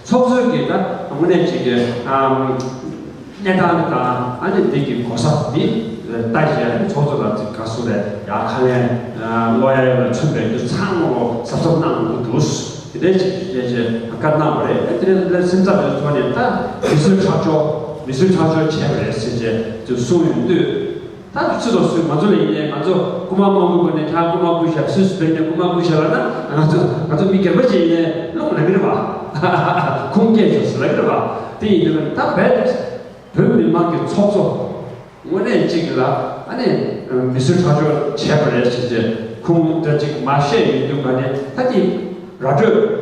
ཚོགས་གཙོའི་གི་ད་དངོས་གནས་ཅིག་གི་ཨམ་གནས་སྟངས་དང་ཨ་ནི་འདི་གི་གོ་ས་འདི་ལྟ་བྱས་ཚོགས་གཙོ་ལ་ཅིག་ག་སུ་རེད། ཡ་ཁ་ལན་ལོ་ཡ་ཡོད་ལ་མཚོན་པའི་རྒྱུ་ཚང་མ་ལོ་གཟབ་གཟབ་གནང་དགོས་འདུག་དེ་འདྲའི་ཅིག་བྱས་བྱས་བཀའ་གནང་བ་རེད། དེ་འདྲའི་སེམས་འཚབ་ཡོད་ཐོག་ནས་ད་མི་གསོད་ཁྲག་སྦྱོར་མི་གསོད་ཁྲག་སྦྱོར་བྱས་པ་རེད་ཟེར་བྱས་ཅིག་གསུངས་ཡོང་དུས། ད་ཚུར་ལོག་སུས་ང་ཚོ་ལ་ཡིན་ནའི་ང་ཚོ་རྐུ་མ་མ་རྐུ་དགོས་ནས་ཁྱེད་རྐུ་མ་རྐུས་ཤག་སུས་སུ་བེད་ནས་རྐུ་མ་རྐུས་ཤག་ལབ་ན། ང་ཚོ་ང་ཚོ་མི་སྒེར་པ་ཅིག་ཡིན་ནའི་རླུང་ལངས་གི་རེད་བ། ཁུངས་སྐྱེལ་ཆོག་སུ་ལབ་གི་རེད་བ། དེ་ཡིན་དུས་ད་བོད་བོད་མི་མང་གི་ཚོགས་གཙོ་དངོས་གནས་གཅིག་ལ་ཨ་ནི་མི་གསོད་ཁྲག་སྦྱོར་བྱས་པ་རེད་ཟེར་ཏེ་ཁུངས་འདྲ་གཅིག་མ་བཤད་ཡོང་དུས་ག་ནས་ད་དེ་ར་སྤྲོད།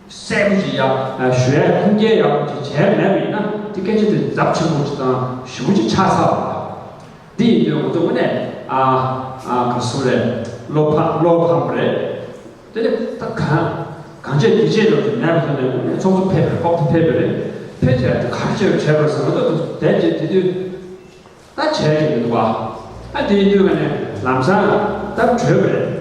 གསལ་པོ་ཞིག་ཡ་ཞུ་ཡ་ཁུངས་སྐྱེལ་ཡག་པོ་ཅིག་བྱས་མེད་པ་ཡིན་ན་དེ་སྐད་ཆ་དེ་ཚབས་ཆེན་པོ་ཅིག་དང་ཞེ་པོ་ཅིག་ཆགས་ཚར་བ། འདི་ཡིན་དུས་ང་ཚོ་དངོས་གནས་ཨ་ཨ་ག་སུ་རེད། བློ་ཕམ་བློ་ཕམ་རེད། དེ་ནས་ད་གང་གང་བྱས་འདི་བྱས་ལབ་ཀྱི་མེད་པ་དེ་ནས་དངོས་གནས་ཚོགས་གཙོ་ཕེབས་པ་རེད། ལྐོག་ཏུ་ཕེབས་པ་རེད། ཕེབས་བྱས་ད་ག་རེ་བྱས་པ་བྱས་པ་རེད་ཟེར་ང་ཚོ་དེ་བྱས་དེ་དུས། ད་བྱས་ཀྱི་མི་འདུག་བ། ཨ་དེའི་དུས་ཀ་ནས་ལམ་སང་ད་བྲོས་པ་རེད།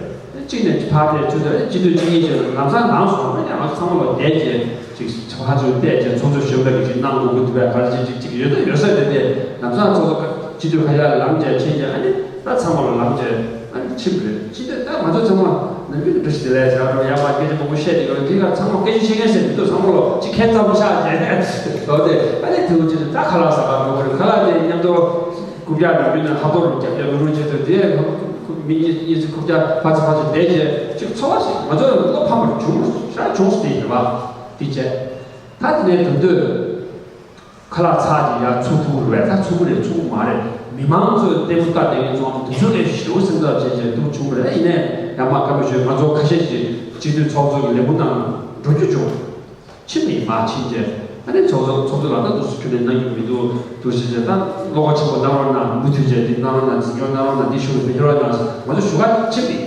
གཅིག་ནས་ཕར་བལྟས་ཚུར་བལྟས་གཅིག་སྡུད་གཅིག་གཉིས་བྱས་ལམ་སང་ལངས་སོང་། ཨ་ནི་ང་ཚང་མ་ལོ་བསྡད་བྱས་ཅིག་ཕར་ཚུར་བལྟས་བྱས་ཚོགས་གཙོ་གཞོན་པ་གི་ཅིག་གནང་དགོས་ཀྱི་འདུག་བས། ག་རེ་ཅིག་ཅིག་ཅིག་ཡོད་ད་ཡོད་ས་རེད་དེ། ལམ་སང་ཚོགས་གཙོ་སྤྱི་འཐུས་ཁ་ཤས་ལངས་བྱས་ཕྱིན་བྱས་ཨ་ནི་ད་ཚང་མ་ལོ་ལངས་བྱས་ཨ་ནི་ཕྱིན་པ་རེད། ཕྱིན་དུས་ད་ང་ཚོ་ཚང་མ་ནམ་རྒྱུན་འདྲ་ཞིག་དེ་ལས་བྱ་རོགས་ཡག་པ་སྐད་ཆ་མང་པོ་བཤད་དེ་ཡོད་རེད། དེ་ག་ཚང་མ་སྐད་ཆ་བཤད་མཁན་ཟེར་མི་འདུག་ཚང་མ་ལོ་ཅིག་ཁྱད་མཚར་པོ་ཆགས་བྱས་ལོ་དེ་ཨ་ནི་དེ་འུ་ཅི་ད་ཁ་ལག་ཟ་ག་འགྲོ་གི་རེད། ཁ་ལག་དེ་མཉམ་དུ། རྐུབ་བཀྱག་ནང་ཁུལ་ནས་ཧབ་ཐོབ་རུ་རྒྱབ་རྒྱབ་རུ་རུ་བྱེད་དུས་དེ་མི་གཉིས་གཉིས་ཚེ་རྐུབ་བཀྱག་ཕར་ཚེ་ཕར་ཚེ་བསྡད་རྗེས་ཅིག་ཚོར་བ་ཞིག་ང་ཚོ་བློ་ཕམ་པར་བྱུང་ཤག་བྱུང་སོང་དེ་ཡིན་པ། དེ་བྱས་ད་དེ་ནས་དོན་དུ་ཁ་ལག་ཚར་གྱི་ཡར་ཚུར་ཐུག་རུ་བས། ད་ཚུར་རེད་ཚུར་མ་རེད། མི་མང་ཚོས་ལྟད་མོ་ལྟ་བསྡད་མཁན་ཚོའང་དེ་ཚོ་ལས་ཞེ་པོ་སེམས་འཚབ་བྱས་བྱས་འདུག་བྱུང་བ་རེད། ཡིན་ནའི་ཡང་མ་བཀའ་མོལ་ཞུས། ང་ཚོ་ཁ་ཤས་ཤིག་སྤྱི་འཐུས་ཚོགས་གཙོ་གི་ལས་ཁུངས་ནང་འགྲོ་རྒྱུ་བྱུང་། ཕྱིན་པ་ཡིན། མར་ཕྱིན་རྗེས་ཨ་ནི་ཚོགས་གཙོ་ཚོགས་གཙོ་ལགས་ད་འདུག་སེ་ཁྱོན་ནས་གནང་རྒྱུ་མི་འདུག་འདུག་སེ་བྱས་ད་བློ་ཁོག་ཆེན་པོ་གནང་རོགས་གནང་། མུ་མཐུད་བྱས་འདི་གནང་རོགས་གནང་། འཛིན་སྐྱོང་གནང་རོགས་གནང་། འདི་ཤུགས་ལ་བེད་སྤྱོད་རོགས་གནང་ཟེར་ང་ཚོ་ཞུ་ག་ཕྱིན་པ་ཡིན།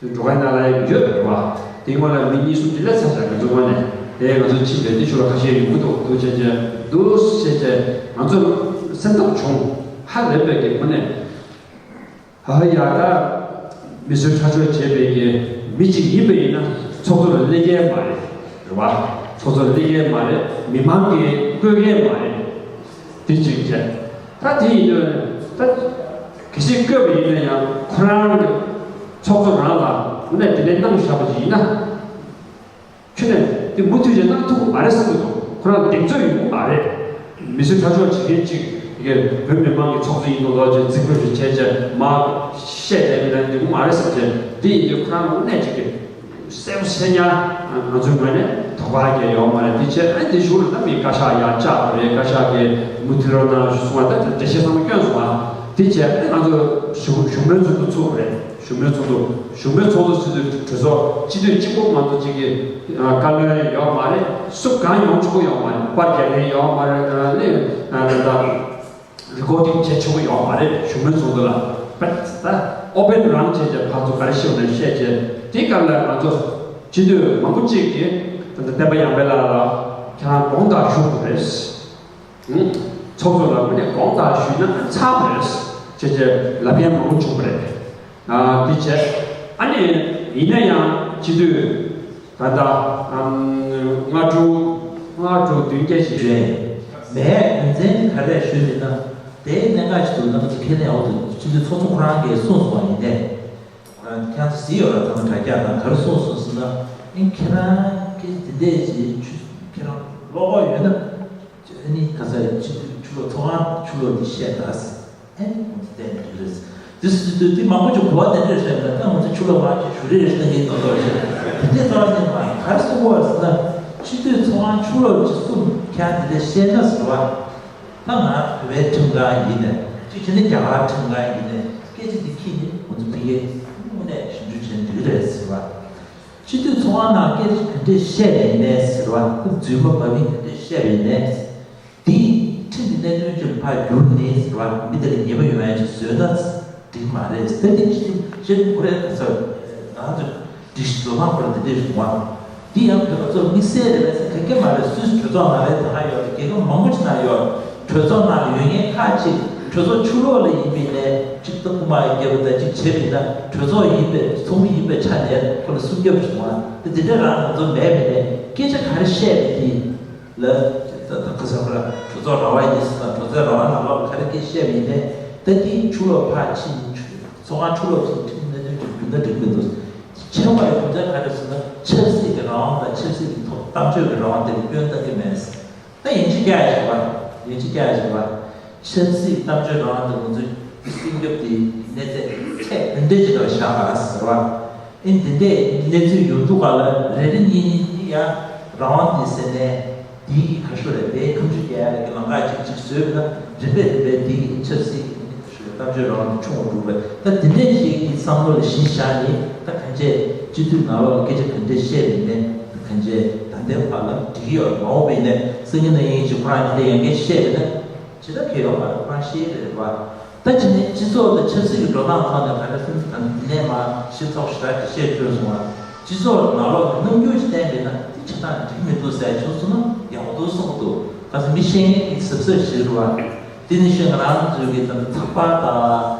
དེ་འགྲོ་བའི་ནང་ལ་ཡང་ཡོད་རེད་བ། དེའི་སྔོན་ལ་མི་གཉིས་གསུམ་གྱི་སླེབས་ཚར་བཞག་གི་འདུག་བ་ནས། དེ་ང་ཚོ་ཕྱིན་པའི་དེ་ཆུ་ལ་ཁ་ཤས་ཡོང་གི་འདུག་འདུག་བྱས་བྱས་འདུག་བྱས་བྱས་ང་ཚོ་སེམས་སྟོབས་བྱུང་། ཧ་ལས་པའི་གི་དངོས་གནས། ཧ་ཧ་ཡ་ད། མི་གསོད་ཁྲག་སྦྱོར་བྱས་པའི་གི་མི་གཅིག་ཡིན་པ་ཡིན་ན་ཚོགས་གཙོ་ལ་སླེབས་ཀྱི་མ་རེད། རེད་བ། ཚོགས་གཙོ་ལ་སླེབས་ཀྱི་མ་རེད། མི་མང་གིས་བསྐོས་ཀྱི་མ་རེད། དེ་གཅིག་བྱས། ད་དེ་ཡིན་དུས་ད་གལ་སྲིད་བསྐོས་པ་ཡིན་ན་ཡང་ཁོ་རང་གི་ཚོགས་གཙོ་རང་ལ་དངོས་གནས་དེ་འདྲའི་གནང་བཞག་པ་ཅིག་ཡིན་ན། ཁྱོད་ནས་དེ་མུ་མཐུད་ཅིག་གནང་ཐུབ་ཀྱི་མ་རེད་བསམ་གྱི་འདུག་ཁོ་རང་གདེང་ཚོད་ཡོད་ཀྱི་མ་རེད། མི་གསོད་ཁྲག་སྦྱོར་བྱེད་མཁན་གཅིག་གིས་བོད་མི་མང་གི་ཚོགས་གཙོ་ཡིན་ནོ་ལོག་ཅིག་རྫིག་པོ་ཞིག་བྱས་བྱས་མར་བཤད་བསྡད་པ་ཡིན་ན་འགྲིག་གི་མ་རེད་བསམ་བྱས། དེ་ཡིན་དུས་ཁོ་རང་དངོས་གནས་ཅིག་གིས་གསལ་པོ་གསལ་ཉག་ང་ཚོའི་ངོས་ནས་དོགས་པ་གང་ཡང་ཡོད་མ་རེད། དེ་བྱས་ཨ་ནི་དེ་གཞུག་ལ་ད་མི་བཀའ་ཤག་ཡར་བཅར་དགོས་རེད། བཀའ་ཤག་གིས་མུ་མཐུད་རོགས་གནང་ཞུ་གསུངས་པ་ད་འགྲེལ་བཤད་ཚང་མ་བསྐྱོན་སོང་བ། དེ་བྱས་ཨ་ནི་ང་ཚོ་བཞུགས་བཞུགས་མོལ་ཚོགས་འདུ་ཚུགས་པ་རེད། བཞུགས་མོལ་ཚོགས་འདུ། བཞུགས་མོལ་ཚོགས་འདུ་ཟེར་དུས་གྲོས་ཚོགས་སྤྱི་འཐུས་གཅིག་པོ་མ་གཏོགས་གཅིག་གི་བཀའ་བློན་ཡོད་མ་རེད། སུ་གང་ཡོང་ཆོག་གི་ཡོད་མ་རེད། པར་རྒྱག་མཁན་ཡོད་མ་རེད། ལས་ད་རི་ཀོར་ཌིང་བྱེད་ཆོག་གི་ཡོད་མ་རེད། བཞུགས་མོལ་ཚོགས་འདུ་ལ་པད་ད་ཨོ་པན་རང་བྱས་བྱས་ཕར་ཚུར་ག་རེ་བཤད་ན་བཤད་བྱས། དེའི་སྐབས་ལ་ང་ཚོ་སྤྱི་འཐུས་མང་པོ་གཅིག་གིས་ད་ལྟ་བསྟན་པ་ཡར་འཕེལ་ལགས་ལ་ཁྱེད་རང་དགོངས་དག་ཞུ་དགོས་རེད། ཚོགས་གཙོ་ལ་དངོས་གནས་དགོངས་དག་ཞུས་ན་ཚར་བ་རེད་ཅེས་བྱས་ལབ་མཁན་མང་པོ་བྱུང་བ་རེད། ཨ་དེ་བྱས་ཨ་ནི་ཡིན་ན་ཡང་སྤྱི་འཐུས་ད་ལྟ་ཨམ་ལྔ་དྲུག་ལྔ་དྲུག་བདུན་བརྒྱད་ཞིག་རེད། མེད་རྒྱུ་མཚན་ག་རེ་ཞུས་ཟེར་ན། དེའི་གནད་འགག་ཅིག་འདུག་ན་ང་ཚོ་ཁས་ལེན་འོག་ཏུ་སྤྱི་འཐུས་ཚོགས་གཙོ་ཁོ་རང་གིས་གསུངས་སོང་བ་ཡིན་ནས། ཁོ་རང་ཁྱེད་ཚོ་གཟིགས་ཡོད་ར། ཚང་མ་དྲ་རྒྱ་དང་ག་རེ་གསུངས་སོང་ཟེར་ན། ཨིན་ཁྱེད་རང་གིས་འདི་འདྲས་ཅིག་ཆུ་ཁྱེད་རང་བློ་ཁོག་ཡོད་ན། ཨ་ནི་ག་ས་ཆུ་ཆུ་ལོག་ཚོགས་ཁང་ཆུ་ལོག་འདི་བཤད་ད་ཟེར། ཨ་ནི་ཁོང་ཚོ་བལྟས་ནས་འགྲིག་རེད་ཟེར། དེ་སུ་དུས་དེ་མང་པོ་ཅིག་གོ་བ་དེ་འདྲས་བཤད་ན་ད་ང་ཚོ་ཆུ་ལོག་མ་ཅིག་ཞུ་རེ་རེ་ལྟ་གིན་ནོར་ཐོག་བཤད། དེ་འདྲས་རྩ་བ་ནས་མ་ག་རེ་གསུང་གོ་བ་ཟེར་ན། སྤྱི་འཐུས་ཚོགས་ཁང་ཆུ་ལོག་ཅིག་གསུམ་ཁྱེད་རང་དེ་འདྲས་བཤད་ན་ཟེར་བ། ད་ང་བོད་པའི་ཁྲིམས་ཁང་ཡིན་ནས་ཅིག་བྱས་ན་རྒྱ་གར་ཁྲིམས་ཁང་ཡིན་ནས་སྐད་ཆ་འདི་ཁྱེད་ནི་ང་ཚོ་ཕ་གིར་དངོས་གནས་ཞིབ་འཇུག་བྱས་ན་འགྲིག་གི་རེད་ཟེར་བ། སྤྱི་འཐུས་ཚོགས་ཁང་ནང་སྐད་ཆ་ག་འདྲས་བཤད་པ་ཡིན་ནའི་ཟེར་བ། ཁོ་རྫུན་མ་འབབ་མིན་ག་འདྲས་བཤད་པ་ཡིན་ནའི། འདི་ཁྲིམས་ཀྱི་གནད་དོན་ཅིག་ཕར་བསྒྱུར་ནས་ཟེར་བ། མི་དེ་ལ་ཉེས་པ་ཡོང་ཡ་ཅིག་བཟོས་ན་འགྲིག་མ་རེད། ད་འདི་ཁྲིམས་བཤད་ཁོ་རའི་ག་ས་ང་ཚོ་སྒྲིག་གཞི་བཟོ་སྟངས་ཁོ་ར་འདི་འདྲས་རེད་བ། འདི་ཡང་བོད་པ་ཚོར་དམིགས་བསལ་རེད་པས་ཟེར་ག་གེ་མ་རེད། སུད་སི་གྲོས་ཚོགས་ནང་ལ་ད་ཧ་ཡོད་རེད། རྒྱལ་ཁབ་མང་པོ་ཅིག་ནང་ཡོད་རེད། གྲོས་ཚོགས་ནང་ལ་ཡོད་མཁན་ཁག་ཅིག་གྲོས་ཚོགས་ཕྱི་ལོགས་ལ་ཡིན་པའི་ནས་གཅིག་ད་རྐུ་མ་རྒྱབ་པ་དང་གཅིག་བྱས་པ་ཡིན་ན་གྲོས་ཚོགས་ཡིན་པའི་ཚོགས་མི་ཡིན་པའི་ཆ་ནས་ཁོ་ལ་སྲུང་སྐྱོབ་བྱུང་བ་དེ་འདི་འདྲ་རང་ང་ཚོ་མེད་པའི་ནས་སྐད་ཆ་ག་རེ་བཤད་པའི་དེ་ལ་ད་ད་ག་ས་ཁོ་ལ་གྲོས་ཚོགས་ར་བ་ཡིན་ཟེར་དང་གྲོས་ཚོགས་ར་བ་ནང་ལོགས་ལ་ག་རེ་སྐད་བཤད་པ་ཡིན་ནས་ད་དེ་ཕྱི་ལོགས་ཕར་ཕྱིན་ཚོགས་ཁང་ཕྱི་ལོགས་ཕྱིན་ཁྲིམས་གནད་དོན་གྱི་རྒྱུ་ན་འགྲིག་མི་འདུག་ཆེ་བ་ཡི་རྒྱུ་མཚན་ག་རེ་ཟེར་ན་ཆབ་སྲིད་ཀྱི་རང་དབང་དང་ཆབ་སྲིད་ཀྱི་ཐོག་གཏམ་བརྗོད་ཀྱི་རང་དབང་དེ་ལ་སྐྱོན་གཏོང་གི་མེད། ད་ཡིན་གཅིག་རྒྱག་ཡ་ཞིག་བ། ཡིན་གཅིག་རྒྱག་ཡ་ཞིག་བ། ཆབ་སྲིད་གཏམ་བརྗོད་རང་དབང་དང་ང་ཚོའི་སྲུང་སྐྱོབ་དེ་གནས་ཚད་ཚད་འདི་འདྲས་ཅིག་ལ་བཞག་པ་ཟེར་བ། ཨེ་འདི་འདྲས་གནས་ཚུལ་ཡོང་འདུག་ག་ལ་རེ་རེ་གཉིས་གཉིས་ཡ་རང་དབང་དེ་ཟེར་ནས་དེའི་གི་ཁ་ཤོ་རེད་དེ་ཁ་མཆུ་རྒྱག་ཡ་རེད་གི་ལམ་ཁ་ཅིག་ཅིག་བཟོས་པ་ན་རིམ་པས་རིམ་པས་དེའི་གི་ཆབ་སྲིད་ཀྱི་ཁ་ཤོ་རེད་གཏམ་བརྗོད་རང་དབང་དེ་ཆུང་བ་འགྲོ་བས་ད་འདི་འདྲས་ཞིག་གི་བསམ་བློ་ལ་གཞི་བཞག་ནས་ད་གང་བྱས་སྤྱི་འཐུས་ནང་ལོགས་ལ་སྐད་ཆ་ག་འདྲས་བཤད་པ་ཡིན་ནས་ད་གང་བྱས་ད་ལྟའི་བར་ལ་འགྲིག་གི་ཡོད་མ་འོངས་པ་ཡིན་ནས་སང་ཉིན་གནངས་ཉིན་ཅིག་ཁོ་རང་འདི་འདྲས་ཡང་སྐད་བཤད་པ་ན། ཇི་ལྟར་གལ་ཡོང་བ་རེད་ཁོ་རང་ཤེས་རེད་བ། ད་ཅི་ནས་སྤྱི་ཚོགས་དང་ཆབ་སྲིད་ཀྱི་འགྲོ་སྟངས་ཐོག་ནས་ག་རེ་སེམས་དང་འདི་ནས་མ་ཤེས་ཚོགས་ཞེ་དྲག་གི་བཤད་བཅོས་སོང་བ། སྤྱི་ཚོགས་ནང་ལོགས་ཀྱི་རྣམ་འགྱུར་ཞིག་བསྟན་པས་ན་དེ་བྱེད་སྟངས་འགྲིག་མི་འདུག་ཟེར་བྱུང་སོང་ན་ཡག་པོ་འདུག་གསུང་གི་འདུག་ག་ཚོད་མི་ཤེས་མཁན་གྱི་གཟབ་གཟབ་ཞིག་རེད་བ། དེ་ནི་ཤོད་ང་རང་ཚོའི་གི་ད་ཚགས་པར་དང་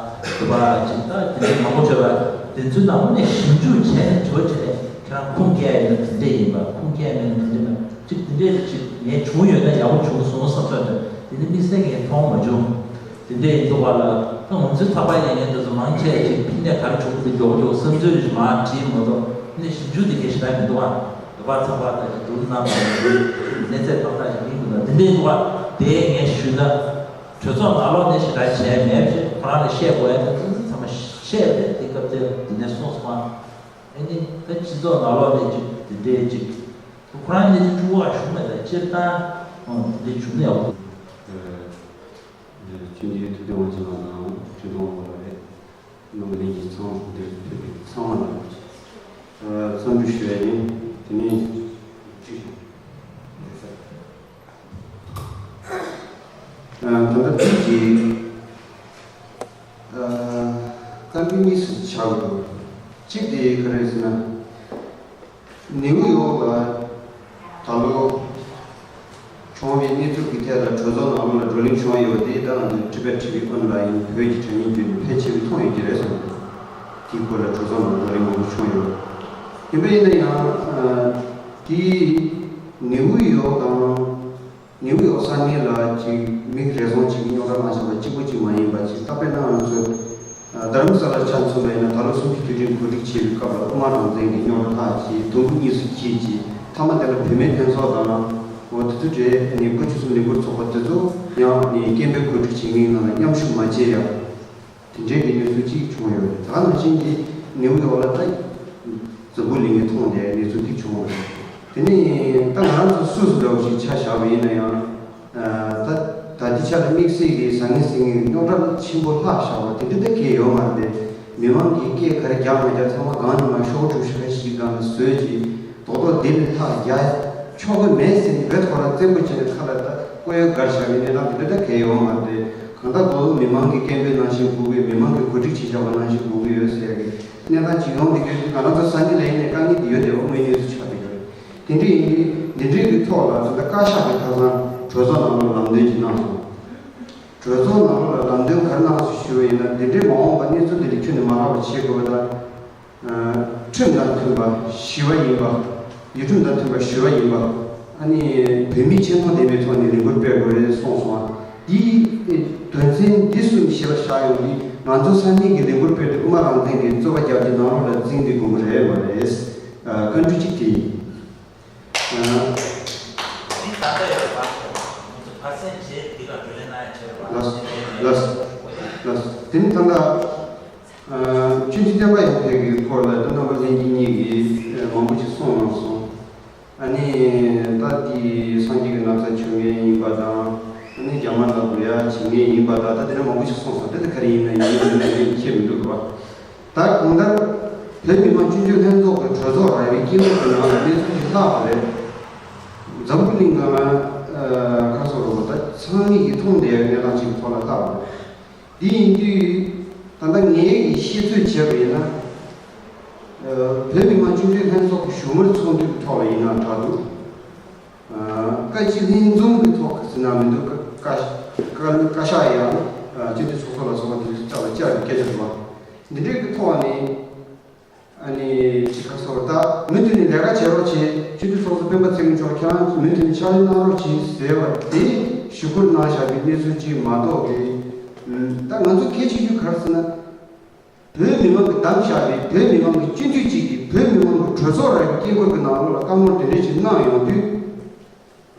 དུ་བ་ཅིག་ད་དེ་འདྲའི་མང་པོ་བྱོས་པ་དེ་ཚོའི་ནང་ལོགས་ནས་ཞིབ་འཇུག་བྱས་ནས་བྱོས་བྱས་ནས་ཁྱེད་རང་ཁུངས་སྐྱེལ་ཡིན་ན་དེ་འདྲས་ཡིན་པ་ཁུངས་སྐྱེལ་མེད་ན་དེ་འདྲས་མེད། ཅིག་དེ་འདྲས་ཅིག་ངས་བྱུང་ཡོད་ན་ཡག་པོ་བྱུང་སོང་བསམ་ས་འདྲ་དེ་ནི་དམིགས་བསལ་ངས་མཐོང་མ་བྱུང་། དེ་འདྲས་ཡིན་འདུག་བ་ལ་ད་ང་ཚོའི་ཚགས་པར་ཡིན་ངས་འདི་ཚོ་མང་ཆེ་ཅིག་ཕི་ནས་ག་རེ་བྱུང་འདུག་མགྱོགས་མགྱོགས་བསམ་ཚུལ་རེ་མར་བྲིས་མ་གཏོགས་ནི་ཞིབ་འཇུག་དེ་གལ་ཞེ་དྲག་མི་འདུག་ཨ། འདི་པར་ཚགས་པར་དང་ཅིག་སྒྲུང་གནང་དང་གནས་ཚད་ཏག་ཏག་ཞིག་ཡིན་འདུག་ན་དེ་འདྲས་འདུག་བ། དེ་ངས་ཞུས་ན་གྲོས་ཚོགས་ནང་ལོགས་ནས་ཞེ་དྲག་བྱས་མེད་པ་ཞིག་ཁོ་རང་ལ་བཤད་དགོས་ཡ་དེ་ཚོ་ཚང་མ་བཤད་པས་དེ་སྐབས་དེར་དེ་ནས་སོང་སོང་ཨ། ཨ་ནི་ད་སྤྱི་ཚོགས་ནང་ལོགས་ནས་ཅིག་དེ་འདྲས་ཅིག་ཁོ་རང་གནས་ཚུལ་དཀྲུག་པ་བྱུང་མེད་ད་སྤྱིར་བཏང་ཨང་དེ་འདྲས་བྱུང་ན་ཡག་པོ་འདུག་ཆུང་ཆུང་ཐུབ་བསྟན་དབང་ཆེན་ལགས་དང་ཁྲི་སྟོང་དབང་པོ་ལགས་རེད། རྣམ་པ་ལྷན་རྒྱས་ཚང་མ་འདིར་ཕེབས་པའི་ཚང་མ་ལ་འཚམས་འདྲི་ཞུ་ཡ་ཡིན། དེ་ནས་ཅིག་ད་ལྟ་དུས་ཀྱི་བཀའ་འདྲི་གཉིས་སུ་ཆགས་འདུག་གཅིག་དེ་ག་རེ་ཟེར་ན། ནེའུ་ཡོག་ལ་ད་ལོ་བྱུང་བའི་གནས་ཚུལ་གྱི་ཐད་ལ་གྲོས་ཚོགས་ནང་ལོགས་ལ་བགྲོ་གླེང་བྱུང་ཡོད་པ་དེ་ད་ང་ཚོའི་ཊི་བེཊ་ཊི་ཝི་ཨོན་ལ་ཡིན་བོད་ཀྱི་དྲ་བརྙན་བརྒྱུད་ནས་ཕལ་ཆེ་བས་མཐོང་ཡོད་ཀྱི་རེད་བསམ་གྱི་འདུག་དེའི་སྐོར་ལ་གྲོས་ཚོགས་ནང་བགྲོ་གླེང་མང་པོ་བྱུང་ཡོད། ཡིན་པ་ཡིན་ན་ཡང་དེའི་ནེའུ་ཡོག་དང་། ནེའུ་ཡོག་ས་གནས་ལ་ཅིག་མིག་རེ་ཟུང་ཅིག་རྙོག་དྲ་བཏང་བཞག་པ་གཅིག་པུ་ཅིག་མ་ཡིན་པ་ཅིག་ད་དཔེར་ན་ང་ཚོ་རྡ་རམ་ས་ལ་ཆ་མཚོན་པ་ཡིན་ན་ད་ལོ་གསུམ་བཅུའི་དུས་དྲན་གོ་སྒྲིག་བྱེད་པའི་སྐབས་ལ་དབུ་མ་རང་བཙན་གྱི་རྙོག་དྲ་ཁག་ཅིག་དུམ་བུ་གཉིས་སུ་ཕྱེས་ཅིག་མཐའ་མ་དེ་ལ་བུད་མེད་ལྷན་ཚོགས་དང་འོ་དེ་ཚོ་གྲས་ནས་བུ་ཆུ་གསུམ་ལས་འགུལ་ཚོགས་པ་དེ་ཚོ་ཡང་ནས་སྐད་འབོད་གོ་སྒྲིག་བྱེད་མཁན་ནང་ལ་མཉམ་ཞུགས་མ་བྱས་ཡ། དེ་འདྲའི་གི་གནས་ཚུལ་གཅིག་བྱུང་ཡོད་རེད། ད་ག་ནང་བཞིན་གྱི་ནེའུ་ཡོག་ལ་ད་འཛམ་བུ་གླིང་གི་མཐོང་བསྡད་གནས་ཚུལ་གཅིག་བྱུང་ཡོད་རེད། དེ་ནས་ད་ང་རང་ཚོ་སུད་སི་འདྲ་བོ་ཞིག་ཆ་བཞག་པ་ཡིན་ན་ཡང་ད་ད་ལྟའི་ཆ་ལ་དམིགས་བསལ་གྱི་ཟང་ངེ་ཟིང་ངེ་རྙོག་དྲ་ཆེན་པོ་ལྷག་བཞག་པ་དེ་འདྲ་ད་གང་ཡང་ཡོད་མ་རེད་དེ། མི་མང་གིས་སྐད་ག་རེ་རྒྱག་མ་རྒྱག་ཚང་མ་སྒང་ནས་མར་ཤོག་བུ་གྲུ་བཞི་ཞིག་སྒང་ལ་བཟོས་ཀྱིས་རྡོག་རྡོག་འདི་ལས་ལྷག་རྒྱག་ཆོག་གི་མེད་ཟེར་ནས་བོད་ཐོག་ལ་བཙན་པོ་བྱས་ནས་ཁ་ལ་ད་ལྐོག་གཡོ་སྒར་བཞག་པའི་གནས་སྟངས་དེ་འདྲ་ད་གང་ཡང་ཡོད་མ་རེད། གང་ལྟར་རྡོག་རྡོག་མི་མང་གི་སྐད་འབོད་ནང་བཞིན་དགོས་ཀྱི་མི་མང་གིས་གོ་སྒྲིག་བྱེད་བཞག་པ་ནང་བཞིན་དགོས་ཀྱི་ཡོད་ཟེར་ཡ་གི་གནས་སྟངས་ཅིག་ཡོང་བསྡད་ཀྱི་ཡོད། ང་རང་ཚོ་ས་གནས་ལ་ཡིན་ནའི་དཀའ་ངལ་དེ་ཡོད་བསྡད་པ་དངོས་གནས་སུ་ཆགས་བསྡད་ཀྱི་ཡོད་རེད། དེ་འདྲ་ཡིན་དུས་འདི་འདྲའི་གི་ཐོག་ལ་ད་ལྟ་བཀའ་ཤག་གི་ཁ་སང་གྲོས་ཚོགས་ནང་ལ་ལམ་སྟོན་ཅིག་གནང་སོང་། གྲོས་ཚོགས་ནང་ལ་ལམ་སྟོན་ག་རེ་གནང་སོང་ཞུས་པ་ཡིན་ན་འདི་འདྲའི་མ་འོངས་པ་གནས་ཚུལ་འདི་འདྲ་ཁྱོན་ནས་མ་ལྷག་པ་བྱེད་དགོས་པ་དང་། ཁྲིམས་དང་མཐུན་པ་ཞི་བ་ཡིན་པ། ཡུལ་ཁྲིམས་དང་མཐུན་པ་ཞི་བ་ཡིན་པ། ཨ་ནི་བོད་མིའི་ཆེ་མཐོང་ལྡན་པའི་ཐོག་ནས་ལས་འགུལ་སྤེལ་དགོས་རེད་གསུངས་སོང་ང་། འདིའི་དོན་ཚན་འདི་གསུམ་ཞིབ་པ་བཞག་ཡོང་དུས་ང་ཚོ་ས་གནས་ཀྱི་ལས་འགུལ་སྤེལ་དུས་དབུ་མ་རང་བཙན་གྱི་རྩོད་པ་རྒྱབ་ཀྱི་ནང་ལོགས་ལ་འཛིང་བསྡད་དགོས་ཀྱི་རེད་མ་རེད། བཀའ་འདྲི་གཅིག་དེ་ཡིན། འདི་ད་ལྟ་ཡོད་པ། ང་ཚོ་བར་གསེང་བྱས་འདི་ལ་བགྲོ་གླེང་གནང་ཡ་བྱས་པ། ལགས་ལགས་ལགས། དེ་ནི་ད་ལྟ། ཨ། སྤྱི་འཐུས་བསྟན་པ་ཡར་འཕེལ་གྱི་སྐོར་ལ་ད་རྣམ་པ་ལྷན་རྒྱས་གཉིས་ཀྱིས་མང་པོ་ཞིག་གསུངས་གནང་སོང་། ཨ་ནི་ད་དེ་སངས་རྒྱས་ཀྱི་ན་བཟའ་མཆོད་མཁན་ཡིན་པ་དང་། ཨ་ནི་རྒྱ་མ་ལ་འགྲོ་ཡ་བྱེད་མཁན་ཡིན་པ་དང་ད་དེ་འདྲ་མང་པོ་ཞིག་གསུངས་སོང་། དེ་ད་ག་རེ་ཡིན་ན་ཡིན་ཡིན་མིན་ན་མིན་ཁྱད་མི་འདུག་རེད་པ། ད་གང་ལྟར་བོད་མི་མང་སྤྱི་འཐུས་ལྷན་ཚོགས་ཀྱི་གྲོས་ཚོགས་ར་བའི་དཀྱིལ་འཁོར་གྱི་ནང་ལ་གནས་ཚུལ་ཞིག་ལྷག་པ་རེད། འཛམ་བུ་གླིང་ནང་ལ་ཁ་སོ་རོ་ད་ཚང་མིག་གིས་མཐོང་བསྡད་ཡོད་གནས་སྟངས་ཅིག་གི་ཐོག་ལ་ལྷག་པ་རེད། འདི་ཡིན་དུས་ད་ལྟ་ངས་ཀྱི་ཤེས་ཚོད་བྱས་པ་ཡིན་ན། བོད་མི་མང་སྤྱི་འཐུས་ལྷན་ཚོགས་ཀྱི་བཞུགས་མོལ་ཚོགས་འདུའི་ཐོག་ལ་ཡིན་ན་འདྲ་འདུག་བཀའ་སྤྱི་ལྷན་འཛོམས་ཀྱི་ཐོག་ཟེར་ན་མི་འདུག་བཀའ་བཀའ་བཀའ་ཤག་ཡང་སྤྱི་འཐུས་ཚོགས་གཙོ་ལ་སོགས་པ་དེ་ཚོ་ལྕགས་ལ་བཅར་བའི་སྐད་ཆ་འདུག་བ། འདི་འདྲའི་གི་ཐོག་ནས་ཨ་ནི་ཅི་ཁ་སོར་ད་མུ་མཐུད་ནས་ལས་ཀ་བྱེད་རོགས་བྱེད། སྤྱི་འཐུས་ཚོགས་གཙོ་སྤེན་པ་ཚེ་རིང་མཆོག་ཁྱེད་རང་ཚོ་མུ་མཐུད་ནས་ཕྱག་ལས་གནང་རོགས་བྱེད་ཟེར་བ་དེ་ཞུ་སྐུལ་གནང་བཞག་པའི་གནས་ཚུལ་ཅིག་མ་གཏོགས་ཀྱི། ད་ང་ཚོ་གལ་ཆེ་རྒྱུ་ག་རེ་ཟེར་ན། བོད་མི་མང་གིས་བདམས་བཞག་པའི་བོད་མི་མང་གི་སྤྱི་འཐུས་གཅིག་གིས་བོད་མི་མང་གི་གྲོས་ཚོགས་ར་གི་དཀྱིལ་འཁོར་གྱི་ནང་ལོགས་ལ་བཀའ་མོལ་དེ་འདྲ་ཞིག་གནང་ཡོང་དུས།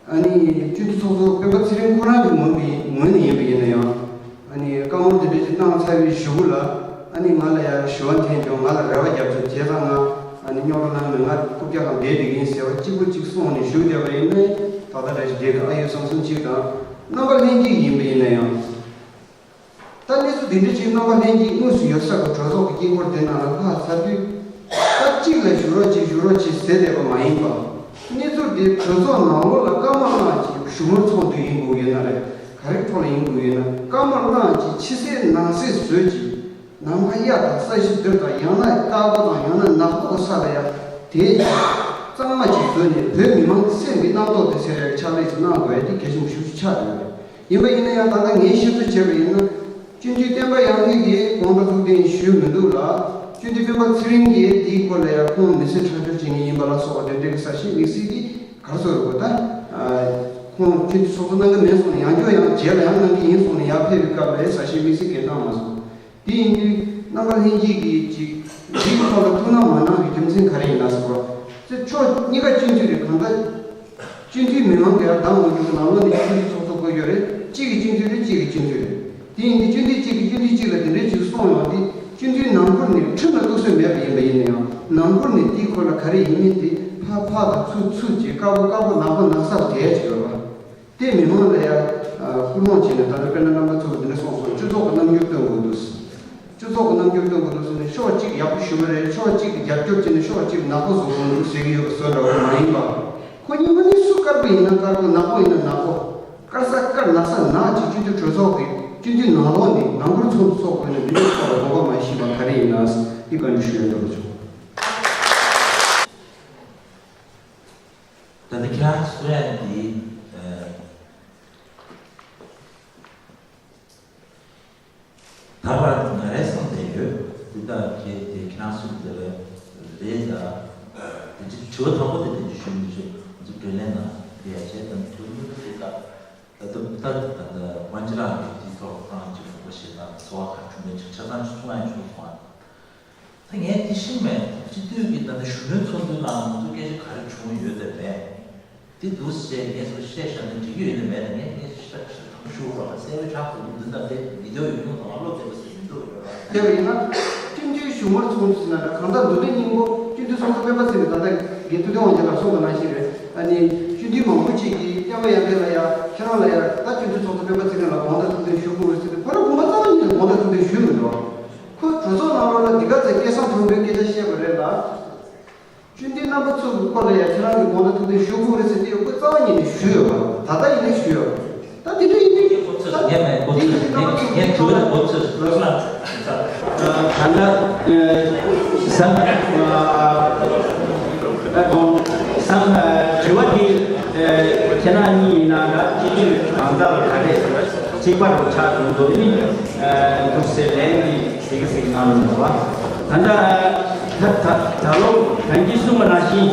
ཨ་ནི་སྤྱི་འཐུས་ཚོགས་གཙོ་སྤེན་པ་ཚེ་རིང་ཁོ་རང་གི་ངོས་ཀྱི་ངོས་ནས་ཡིན་པ་ཡིན་ན་ཡང་། ཨ་ནི་བཀའ་མོལ་དེ་འདྲ་ཞིག་གནང་ཚར་བའི་གཞུག་གུ་ལ། ཨ་ནི་ང་ལ་ཡང་ཞུ་བ་འཐེན་བྱུང་། ང་ལ་རེ་བ་རྒྱབ་བྱུང་། བྱས་ཙང་ང་ཨ་ནི་རྙོག་དྲ་ནང་ནས་ང་རྐུབ་བཀྱག་སྒང་བསྡད་བསྡད་ཀྱི་ཡིན་ཟེར་བ་གཅིག་པུ་གཅིག་གསུངས་ནས་བཞུགས་བསྡད་པ་ཡིན་ན་ད་ལྟ་འདྲ་ཞིག་བསྡད་ཀྱི་ཨ་ཡོད་བསམ་བསམ་གཅིག་དང་། རྣམ་པ་ལྷན་རྒྱས་ཡིན་པ་ཡིན་ན་ཡང་། ད་གནས་ཚུལ་འདི་འདྲ་ཅིག་རྣམ་པ་ལྷན་རྒྱས་དངོས་སུ་ཡོད་ས་གི་གྲོས་ཚོགས་ཀྱི་དཀྱིལ་འཁོར་དེ་ནང་ལ་ལྷག་ཚར་དུས། ད་གཅིག་ལ་བཞུགས་རོགས་བྱེད་བཞུགས་རོགས་བྱེད་ཟེར་བསྡད་པ་མ་ཡིན་པ། གནས་ཚུལ་དེ་གྲོས་ཚོགས་ནང་ལོགས་ལ་བཀའ་མོལ་གནང་བྱས་བཞུགས་མོལ་ཚོགས་འདུ་ཡིན་དགོས་ཡོད་ན་རེད། ག་རེ་ཐོག་ལ་ཡིན་དགོས་ཡོད་ན་བཀའ་མོལ་གནང་བྱས་ཕྱི་གསལ་ནང་གསལ་བཟོས་བྱས། ནམ་མཁའ་གཡའ་དང་ས་གཞི་རྡུལ་དང་ཡང་ན་དཀར་པོ་དང་ཡང་ན་ནག་པོ་གི་ས་ལ་ཡང་དེ་གཙང་མ་ཅིག་བཟོས་ནས་བོད་མི་མང་གི་སེམས་ཀྱི་རྣམ་རྟོག་དེ་སེལ་ཡག་གི་ཕྱག་ལས་ཅིག་གནང་དགོས་ཡ་དེ་གལ་ཆེན་པོ་ཤུགས་ཆེ་ཆགས་ཡོད་རེད། ཡིན་པ་ཡིན་ན་ཡང་ད་ལྟ་ངས་ཤེས་ཚོད་བྱས་པ་ཡིན་ན། སྤྱི་འཐུས་བསྟན་པ་ཡར་འཕེལ་གྱིས་དགོངས་དག་ཐུགས་བདེན་ཞུས་མི་འདུག་ལ། སྤྱི་འཐུས་སྤེན་པ་ཚེ་རིང་གིས་དེའི་སྐོར་ལ་ཡང་ཁོང་མི་སེར་ཁྲག་སྦྱོར་བྱེད་མཁན་ཡིན་པ་ལ་སོགས་པ་དེ་འདྲའི་གི་གསལ་བཤད་དམིགས་བསལ་གྱིས་ག་རེ་ཟེར་དགོས་ད། ཁོང་སྤྱི་འཐུས་ཚོགས་གཙོ་གནང་གི་མེད་སོང་ནས་ཡང་བསྐྱར་ཡང་རྗེས་ལ་ཡང་གནང་གི་ཡིན་སོང་ནས་ཡར་ཕེབས་པའི་སྐབས་ལ་གསལ་བཤད་དམིགས་བསལ་གྱིས་གནང་མ་སོང་། དེ་ཡིན་དུས་རྣམ་པ་ལྷན་རྒྱས་ཀྱིས་ཅིག་འདིའི་ཐོག་ལ་ཐུགས་སྣང་མ་གནང་བའི་རྒྱུ་མཚན་ག་རེ་ཡིན་ན་ཟེར་བ། ཚེ་ཕྱོགས་གཉིས་ཀ་སྤྱི་འཐུས་རེད། གང་ལྟར་སྤྱི་འཐུས་མི་མང་གིས་བདམས་འོས་རྒྱུ་གི་ནང་ལོགས་ནས་སྤྱི་འཐུས་ཚོགས་གཙོ་བསྐོ་རྒྱུ་རེད། གཅིག་གིས་སྤྱི་འཐུས་རེད། གཅིག་གིས་སྤྱི་འཐུས་རེད། དེ་ཡིན་དུས་སྤྱི་འཐུས་གཅིག་གིས་སྤྱི་འཐུས་གཅིག་ལ་དེ་འདྲའི་ཅིག་གསུངས་ཡོང་དུས་སྤྱི་འཐུས་ནང་ཁུལ་ནས་ཁྲིམས་ལ་གཏུག་སྲོལ་མེད་པ་ཡིན་པ་ཡིན་ན་ཡང་ནང་ཁུལ་ནས་དེའི་སྐོར་ལ་ག་རེ་ཡིན་མིན་དེ་ཕར་ཕར་དང་ཚུར་ཚུར་གྱིས་དཀར་པོ་དཀར་པོ་ནག་པོ་ནག་ས་ལ་བསྡད་ཡ་ཅིག་ཡོད་རེད་བ། དེ་མི་མང་ལ་ཡང་སྐུལ་སློང་བྱས་ནས་ད་ལྟ་དཔེར་ན་རྣམ་པ་ཚོས་འདི་འདྲ་གསུངས་སོང་། སྤྱི་ཚོགས་ཀྱི་རྣམ་འགྱུར་སྟོན་དགོས་འདུག་སྤྱི་ཚོགས་ཀྱི་རྣམ་འགྱུར་སྟོན་དགོས་འདུག་ཟེར་ནས་ཕྱོགས་གཅིག་ཡག་པོ་ཞུ་གི་རེད། ཕྱོགས་གཅིག་གིས་རྒྱབ་སྐྱོར་བྱས་ནས་ཕྱོགས་གཅིག་ནག་པོ་བཟོ་དགོས་འདུག་ཟེར་གྱི་ཡོད་པ་བཟོ་འདྲ་བོ་མ་ཡིན་པ། ཁོ་གཉིས་པོ་ནི་སུ་དཀར་པོ་ཡིན་ན་དཀར་པོ་ནག་པོ་ཡིན་ན་ནག་པོ། དཀར་ས་དཀར་ནག་ས་ནག་ཅིག་སྤྱི་འཐུས་གྲོས་ཚོགས་ཀྱི་སྤྱི་འཐུས་ནང་ལོགས་ནས་ནང་ཁུལ་ཚོགས་འདུ་ཚོགས་དགོས་ནས་འདི་འདྲའི་ཐོག་ལ་དགོངས་པ་མ་བཞེས་པ་ག་རེ་ཡིན་ན་འདི་བཀའ་འདྲི་ཞུ་ཡ་འདྲ་བོ་བྱུང་། ང་རའི་བསམ་དེ་ཡོད། དེ་དག་གི་དེ་ཁྱེད་རང་གསུངས་དེ་ལ་རེད་ད། དེ་ཅི་དྲི་བ་དང་པོ་དེ་དེ་ཅི་ཞུ་མི་ཞུ་ང་ཚོ་བགྲོ་གླེང་ནང་དེ་ཡ་བྱས་དང་དུ་མི་དེ་དག་ད་དུ་ད་ད་ད་ཝན་ཅི་རང་གི་དེ་ཐོག་ཏང་ཅི་མང་པོ་ཞེ་དྲག་ཚོར་བ་ག་བྱུང་མེད་ཅིག་ཆ་ཚང་ཅི་གསུང་ཡང་བྱུང་སོང་ཨ། ད་ངས་དེ་ཤེས་མེད་སྤྱི་འཐུས་ཀྱི་ད་ལྟ་ཞུ་མོལ་ཚོགས་འདུའི་ནང་ང་ཚོ་སྐད་ཆ་ག་རེ་བྱུང་ཡོད་དམ་མེད། དེ་འདུག་སེ་ངས་ཚོ་བཤད་བཞག་ན་འགྲིག་གི་ཡོད་ནི་མེད་ན་ངས་ངས་ཤ་ཤ་ཐང་ཤོར་བ་གསལ་པོ་ཆགས་ཐུབ་འདི་ལྟ་སྟེ་བི་ཌིའོ་ཡོད་ནོ་དང་ཨ་ལོ་བཙལ་བ་ཟེར་མི་འདུག་ཡོད་ར། དེ་བས་ན་སྤྱི་འཐུས་ཞུ་མོལ་ཚོགས་འདུ་ཟེར་ན་གང་ལྟར་མདོ་སྟོད་སྙིང་པོ་སྤྱི་འཐུས་ཚོགས་གཙོ་སྤེན་པ་ཚེ་རིང་ད་ལྟ་རྒན་ཐུབ་བསྟན་དབང་རྒྱལ་ལགས་གསུངས་པ་ནང་བཞིན་རེད། ཨ་ནི་སྤྱི་འཐུས་མང་པོ་ཅིག་གིས་བསྟན་པ་ཡར་འཕེལ་ལ་ཡ་ཁྱེད་རང་ལ་ཡ་ད་སྤྱི་འཐུས་ཚོགས་གཙོ་སྤེན་པ་ཚེ་རིང་ལ་དགོངས་དག་ཐུགས་བདེན་ཞུ་དགོས་རེད་ཟེར་ཏེ་ཁོ་རང་དགོངས་པ་རྩ་བ་ཉིད་ནས་དགོངས་དག་ཐུགས་བདེན་ཞུས་མི་འདུག་ཁོས་གྲོས་ཚོགས་ནང་ལོགས་ལ་འདི་ག་ཚོད་སྐད་གསང་མཐོན་པོའི་སྐད་ཆ་བཤད་པ་རེད་ལ། སྤྱི་འཐུས་རྣམ་པ་ཚོ་གི་སྐོར་ལ་ཡང་ཁྱེད་རང་གི་དགོངས་དག་ཐུགས་བདེན་ཞུ་དགོས་རེད་ཟེར་དུས་ཁོས་རྩ་བ་ཉིད་ནས་ཞུས་ཡོད་པ་ད་ལྟ་ཡིན་ནའི་ཞུས་ཡོད་པ་ད་དེ་འདྲ་ཡིན་དུས་ངས་གོ་ཚོད་ངས་མ་གོ་ཚོད་ངས་ངས་གྲོས་ལ་གོ་ཚོད་ལོ་ལ་ད་ལྟ་སམ་སམ་དྲི་བ་འདི་ཁྱེད་རང་གཉིས་ཡིན་ན་འདྲ་སྤྱི་འཐུས་གང་ཟག་ལ་ག་རེ་གཅིག་པ་རུ་ཆགས་འདུག་འདུག་ནི་འདུག་ཟེར་ལན་གྱི། དེ་ག་ཟིག་གནང་རུང་བ། ད་ལྟ་ད་ད་ད་ལོ་གང་གི་གསུངས་པ་ནང་བཞིན་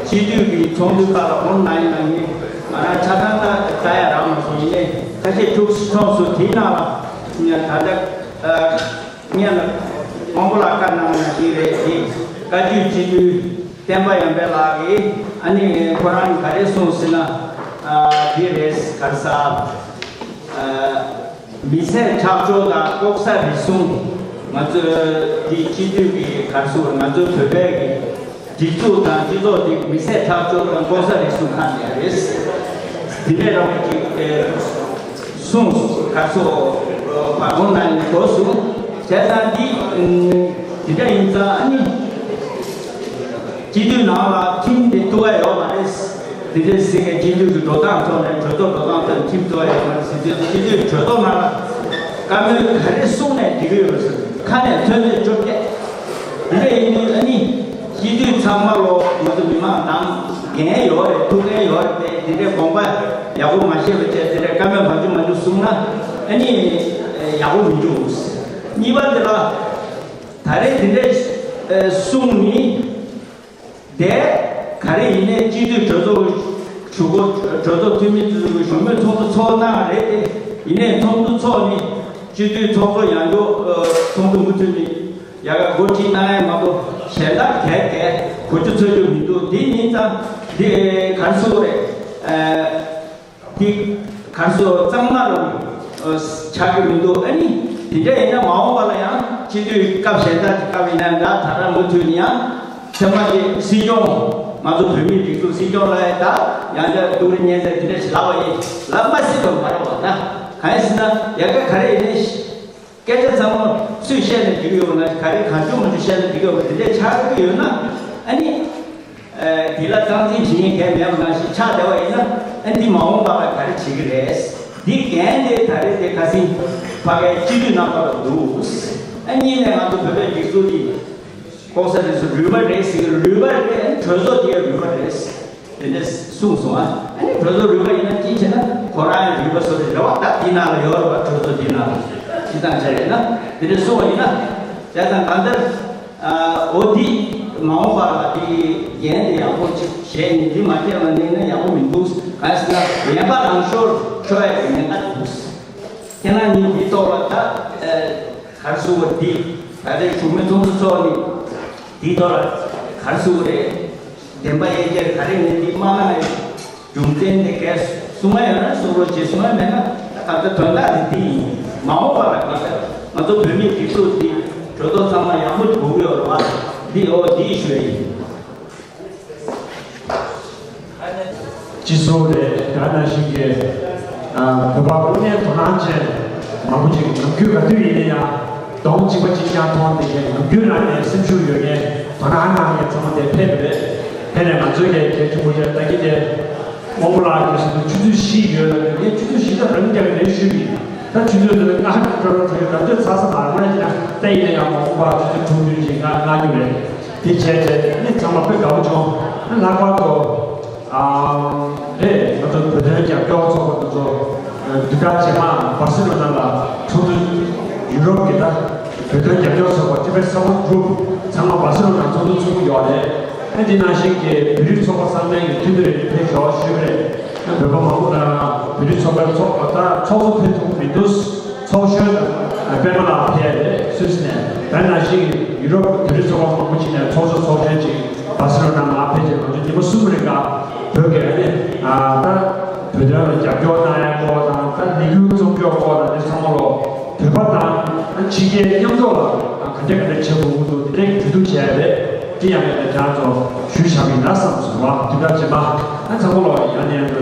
སྤྱི་འཐུས་ཀྱི་ཚོགས་འདུ་ཁག་ལ་འོང་ན་ཡིན་ན་ཡིན་ང་རང་ཆ་ཚང་ད་ལྟ་ཡ་རག་མ་སོང་ཡིན་ནའི་ཁ་ཤས་ཐུགས་སུ་ཐོགས་སུ་དེའི་ནང་ལ་ད་ལྟ་སྔོན་ལ་དབང་པོ་ལགས་བཀའ་གནང་བ་ནང་བཞིན་རེད་དེ་བཀའ་བརྒྱུད་སྤྱི་འཐུས་བསྟན་པ་ཡར་འཕེལ་ལགས་ཀྱིས་ཨ་ནི་ཁོ་རང་ག་རེ་གསུངས་ཟེར་ན་དེ་རེད་ག་རེ་ཟ། མི་སེར་ཁྲག་སྦྱོར་དང་ལྐོག་ཟ་རུལ་སུངས། ང་ཚོའི་འདི་སྤྱི་འཐུས་ཀྱི་ག་རེ་ཟེར་ང་ཚོའི་བོད་པའི་གི་སྒྲིག་འཛུགས་དང་སྤྱི་ཚོགས་འདི་མི་སེར་ཁྲག་སྦྱོར་དང་ལྐོག་ཟ་རུལ་སུངས་ཁག་ནས་རེད། དེ་འདྲའི་རང་གི་གསུངས་ག་རེ་ཟེར་བར་འོང་ན་ནི་གོ་སོང་བྱས་ཙང་འདི་དེ་འདྲ་ཡིན་ཙང་ཨ་ནི། སྤྱི་འཐུས་ནང་ལ་ཁྲིམས་དེ་གཏུག་ག་ཡོད་མ་རེད། དེ་འདྲའི་སྲིད་ཀྱི་སྤྱི་འཐུས་ཀྱི་འགྲོ་སྟངས་ཐོག་ནས་གྲོས་ཚོགས་འགྲོ་སྟངས་ཐོག་ཁྲིམས་གཏུག་ག་ཡོད་མ་རེད་ཟེར་དུས་སྤྱི་འཐུས་གྲོས་ཚོགས་ནང་ལ་བཀའ་མོལ་ག་རེ་གསུངས་ནས་འགྲིག་གི་ཡོད་རེད་ཟེར་ཁ་ནས་ཐོན་ཚད་བཅོ་བརྒྱད། དེ་འདྲ་ཡིན་དུས་ཨ་ནི་སྤྱི་འཐུས་ཚང་མ་ལོ་ང་ཚོ་མི་མང་ནང་འགན་ཡོད་རེད་ཐུགས་འགན་ཡོད་རེད་དེ་དེ་འདྲའི་དགོངས་པ་ཡག་པོ་མ་བཞེས་པ་བྱས་དེ་འདྲའི་བཀའ་མོལ་མ་བྱུང་མ་བྱུང་གསུངས་ན་ཨ་ནི་ཡག་པོ་མི་འདུག་གཉིས་པ་འདི་ལ། ད་རེས་འདི་འདྲའི་གསུང་ནི་དེ་ག་རེ་ཡིན་ནའི་སྤྱི་འཐུས་གྲོས་ཚོགས་ཞུ་སྒོ་གྲོས་ཚོགས་འཐུས་མི་ཚོས་ཞུ་མོལ་ཚོགས་འདུ་ཚོགས་གནང་རེད་དེ་ཡིན་ནའི་ཚོགས་འདུ་ཚོགས་ནི་སྤྱི་འཐུས་ཚོགས་གཙོ་ཡང་འཇོག་ཚོགས་འདུ་མུ་མཐུད་ནས་ཡ་ག་འགོ་ཁྲིད་གནང་ཡ་མ་གཏོགས་གཞན་དག་གས་གས་གོ་རྒྱུ་ཚོད་རྒྱུ་མི་འདུག་འདི་ཡིན་ཙང་འདི་ག་རེ་ཟེར་དགོས་རེད། འདི་གར་སོ་གཙང་མ་རུ་ཆགས་ཀྱི་མི་འདུག་ཨ་ནི་དེ་འདྲ་ཡིན་ན་མ་འོངས་པ་ལ་ཡང་སྤྱི་འཐུས་སྐབས་གཞན་དག་གི་སྐབས་ཡིན་ན་འདྲ་ད་ལྟ་མུ་མཐུད་ནས་ཡང་ཚད་མ་གི་སྲིད་སྐྱོང་ང་ཚོ་བོད་མིའི་སྒྲིག་འཛུགས་སྲིད་སྐྱོང་ལ་ཡང་ད་ཡང་བསྐྱར་ཏུ་རི་གཉན་ཚད་དེ་འདྲ་ཞིག་ལབ་པ་ཡིན་ལབ་མ་སྲིད་པ་མ་རེད་བ་ད་གང་ཡིན་ཟེར་ན་ཡ་ག་ག་རེ་ཡིན་ནའི། སྐད་ཆ་ཚང་མ་སུས་བཤད་ན་འགྲིག་གི་ཡོད་ན་ག་རེ་གང་བྱུང་མང་བྱུང་བཤད་ན་འགྲིག་གི་ཡོད་པ་དེ་འདྲས་ཆགས་ཀྱི་ཡོད་ན་ཨ་ནི། དེ་ལ་སྟངས་འཛིན་བྱེད་མཁན་གལ་མེད་པ་ནང་བཞིན་ཆགས་བསྡད་པ་ཡིན་ན་ཨ་འདི་མ་འོངས་པ་ལ་ག་རེ་བྱེད་ཀྱི་རེད། འདི་འགན་དེ་ད་རེས་དེ་ཁ་སང་ཕ་གའི་སྤྱི་འཐུས་རྣམ་པ་ལ་འདུག་ཨ་གཉིས་ནས་ང་ཚོ་བོད་པའི་སྒྲིག་འཛུགས་འདི་ལྐོག་ཟ་རེད་ཟེར་རུལ་པ་རེད་ཟེར་གི་རུལ་པ་རེད་ཨ་ནི་གྲོས་ཚོགས་དེ་རུལ་པ་རེད། དེ་འདྲ་གསུངས་སོང་ཨ། ཨ་ནི་གྲོས་ཚོགས་རུལ་པ་ཡིན་ན་ཅི་བྱེད་ན་ཁོ་རང་ཡང་རུལ་པ་བཟོ་རེད་རེད་བ། ད་འདི་ནང་ལ་ཡོད་རེད་བ། གྲོས་ཚོགས་འདི་ནང་ལ་ཅི་ཙང་བྱས་རེད་ན་དེ་འདྲ་གསུངས་པ་ཡིན་ན་བྱས་ཙང་གང་ལྟར་འོ་འདི་མ་འོངས་པ་ལ་འདི་འགན་དེ་ཡག་པོ་ཅིག་བཞེས་ནས་འདི་མ་བྱས་པ་ནས་ན་ཡག་པོ་མི་འདུག་གང་ཟེར་ན་ཡན་པ་རང་ཤོར་ཤོར་ཡ་གི་ཉེན་ཁ་འདུག་ཁྱེད་རང་གཉིས་འདི་ཐོག་ལ་ད་ག་རེ་ཟེར་བ་འདི་ད་ལྟའི་བཞུགས་མོལ་ཚོགས་འདུ་ཚོགས་ནི་འདི་ཐོག་ལ་ག་རེ་ཟེར་བ་རེད། བདེན་པ་ཡན་ཆད་ག་རེ་ངས་འདི་མ་གནང་ཡ་རྒྱུ་མཚན་དེ་གས་གསུང་ཡ་ཡོད་ན་གསུང་རོགས་བྱེད། གསུང་ཡ་མེད་ན་ད་ལྟ་དོན་དག་དེ་འདི་ཡིན། མ་འོངས་པ་ལ་ག་ཚོད་ང་ཚོ་བོད་མིའི་སྒྲིག་འཛུགས་འདི་གྲོས་ཚོགས་ཚང་མ་ཡག་པོ་དགོས་ཀྱི་ཡོད་རེད་བ། འདི་འོ་འདི་ཞུ་ཡ་ཡིན། སྤྱི་ཚོགས་ལས་དེ་ནང་བཞིན་གྱི་བོད་པ་དངོས་གནས་དོ་སྣང་ཅན་མང་པོ་ཅིག་ནམ་རྒྱུན་ག་དུས་ཡིན་ན་ཡང་གདོང་གཅིག་པ་གཅིག་རྐྱང་མཐོང་བསྡད་མཁན་ནམ་རྒྱུན་རང་ནས་སེམས་ཤུགས་ཡོད་མཁན་དོ་སྣང་གནང་མཁན་ཚང་མ་དེ་ཕེབས་པ་རེད། དེ་ནས་ང་ཚོའི་གི་གལ་ཆེན་པོ་ཅིག་ལྟ་གི་དེ་དབང་པོ་ལགས་ཀྱིས་ཟེར་དུས་ཆུ་ཚོད་བཞི་ཡོད་ལ་ངས་ཆུ་ཚོད་བཞི་དང་རིམ་གྱིས་ལན་ཞུས་པ་ཡིན། ད་ཆུ་ཚོད་དེ་ལྔ་འགྲོ་རོགས་བྱེད་ཀྱི་ད་ཆུ་ཚོད་ཚ་ས་མ་རེད་ན་ཡིན་ན་ད་ཡིན་ན་ཡང་མ་འོངས་པར་ཆུ་ཚོད་དྲུག་བདུན་ཅིག་ང་ང་རྒྱུ་རེད། དེ་བྱས་བྱས་ནི་ཚང་མ་དཔེ་དགའ་པོ་བྱུང་། ལྷག་པར་དུ་རེད་ང་ཚོ་བོད་དོན་རྒྱབ་སྐྱོར་ཚོགས་པ་དེ་ཚོ་བདུན་ཕྲག་རྗེས་མ་སྦར་སེ་ལོ་ན་ལ་ཚོགས་འདུ་ཡུ་རོབ་ཀྱི་ད་ བོད་དོན་རྒྱབ་སྐྱོར་ཚོགས་པ་Tibet Support Group ཚང་མ་སྦར་སེ་ལོ་ནར་ཚོགས་འདུ་ཚོགས་ཀྱི་ཡོད་རེད། ཨ་འདི་ནང་བཞིན་གྱི་བོད་རིགས་ཚོགས་པ་ཚང་མའི་གི་མཐུན་སྒྲིལ་རེ་ཕེབས་ཤོག་ཞུས་པ་རེད། ཨ་བོད་པ་མང་པོ་དང་བོད་རིགས་ཚོགས་པའི་ཚོགས་ད་ཚོགས་གཙོ་ཕེབས་ཐུབ་མི་འདུག་ཚོགས་གཞོན་དང་པད་མ་ལགས་ཕེབས་རེད་སུད་སི་ནས། ད་ནང་བཞིན་གྱི་ཡུ་རོབ་བོད་རིགས་ཚོགས་པ་མང་པོ་ཅིག་ནས་ཚོགས་གཙོ་ཚོགས་གཞོན་ཅིག་སྦར་སེ་ལོ་ནར་མར་ཕེབས་བྱས་ང་ཚོ་ཉི་མ་གསུམ་རིང་ག་བོད་ཀྱི་ཨ་ནི་ད་བོད་དོན་ལ་རྒྱབ་སྐྱོར་གནང་ཡ་སྐོར་དང་ད་ལས་འགུལ་རྩོམ་ཕྱོགས་སྐོར་དང་དེ་ཚང་མ་ལོ། བོད་པ་དང་ཕྱི་རྒྱལ་མཉམ་འཛོམས་ལ་ག་འདྲ་ག་འདྲ་བྱེད་དགོས་ཀྱི་འདུག་དེ་འདྲའི་གྲོས་བསྡུར་བྱས་རེད། དེ་ཡང་ཡང་དེ་རང་ཚོ་ཞུས་བཞག་གི་ཡིན་ན་བསམ་སོང་བ། དེ་འདྲ་བྱེད་མ་ཨ་ཚང་མ་ལོ་ཡང་ནས་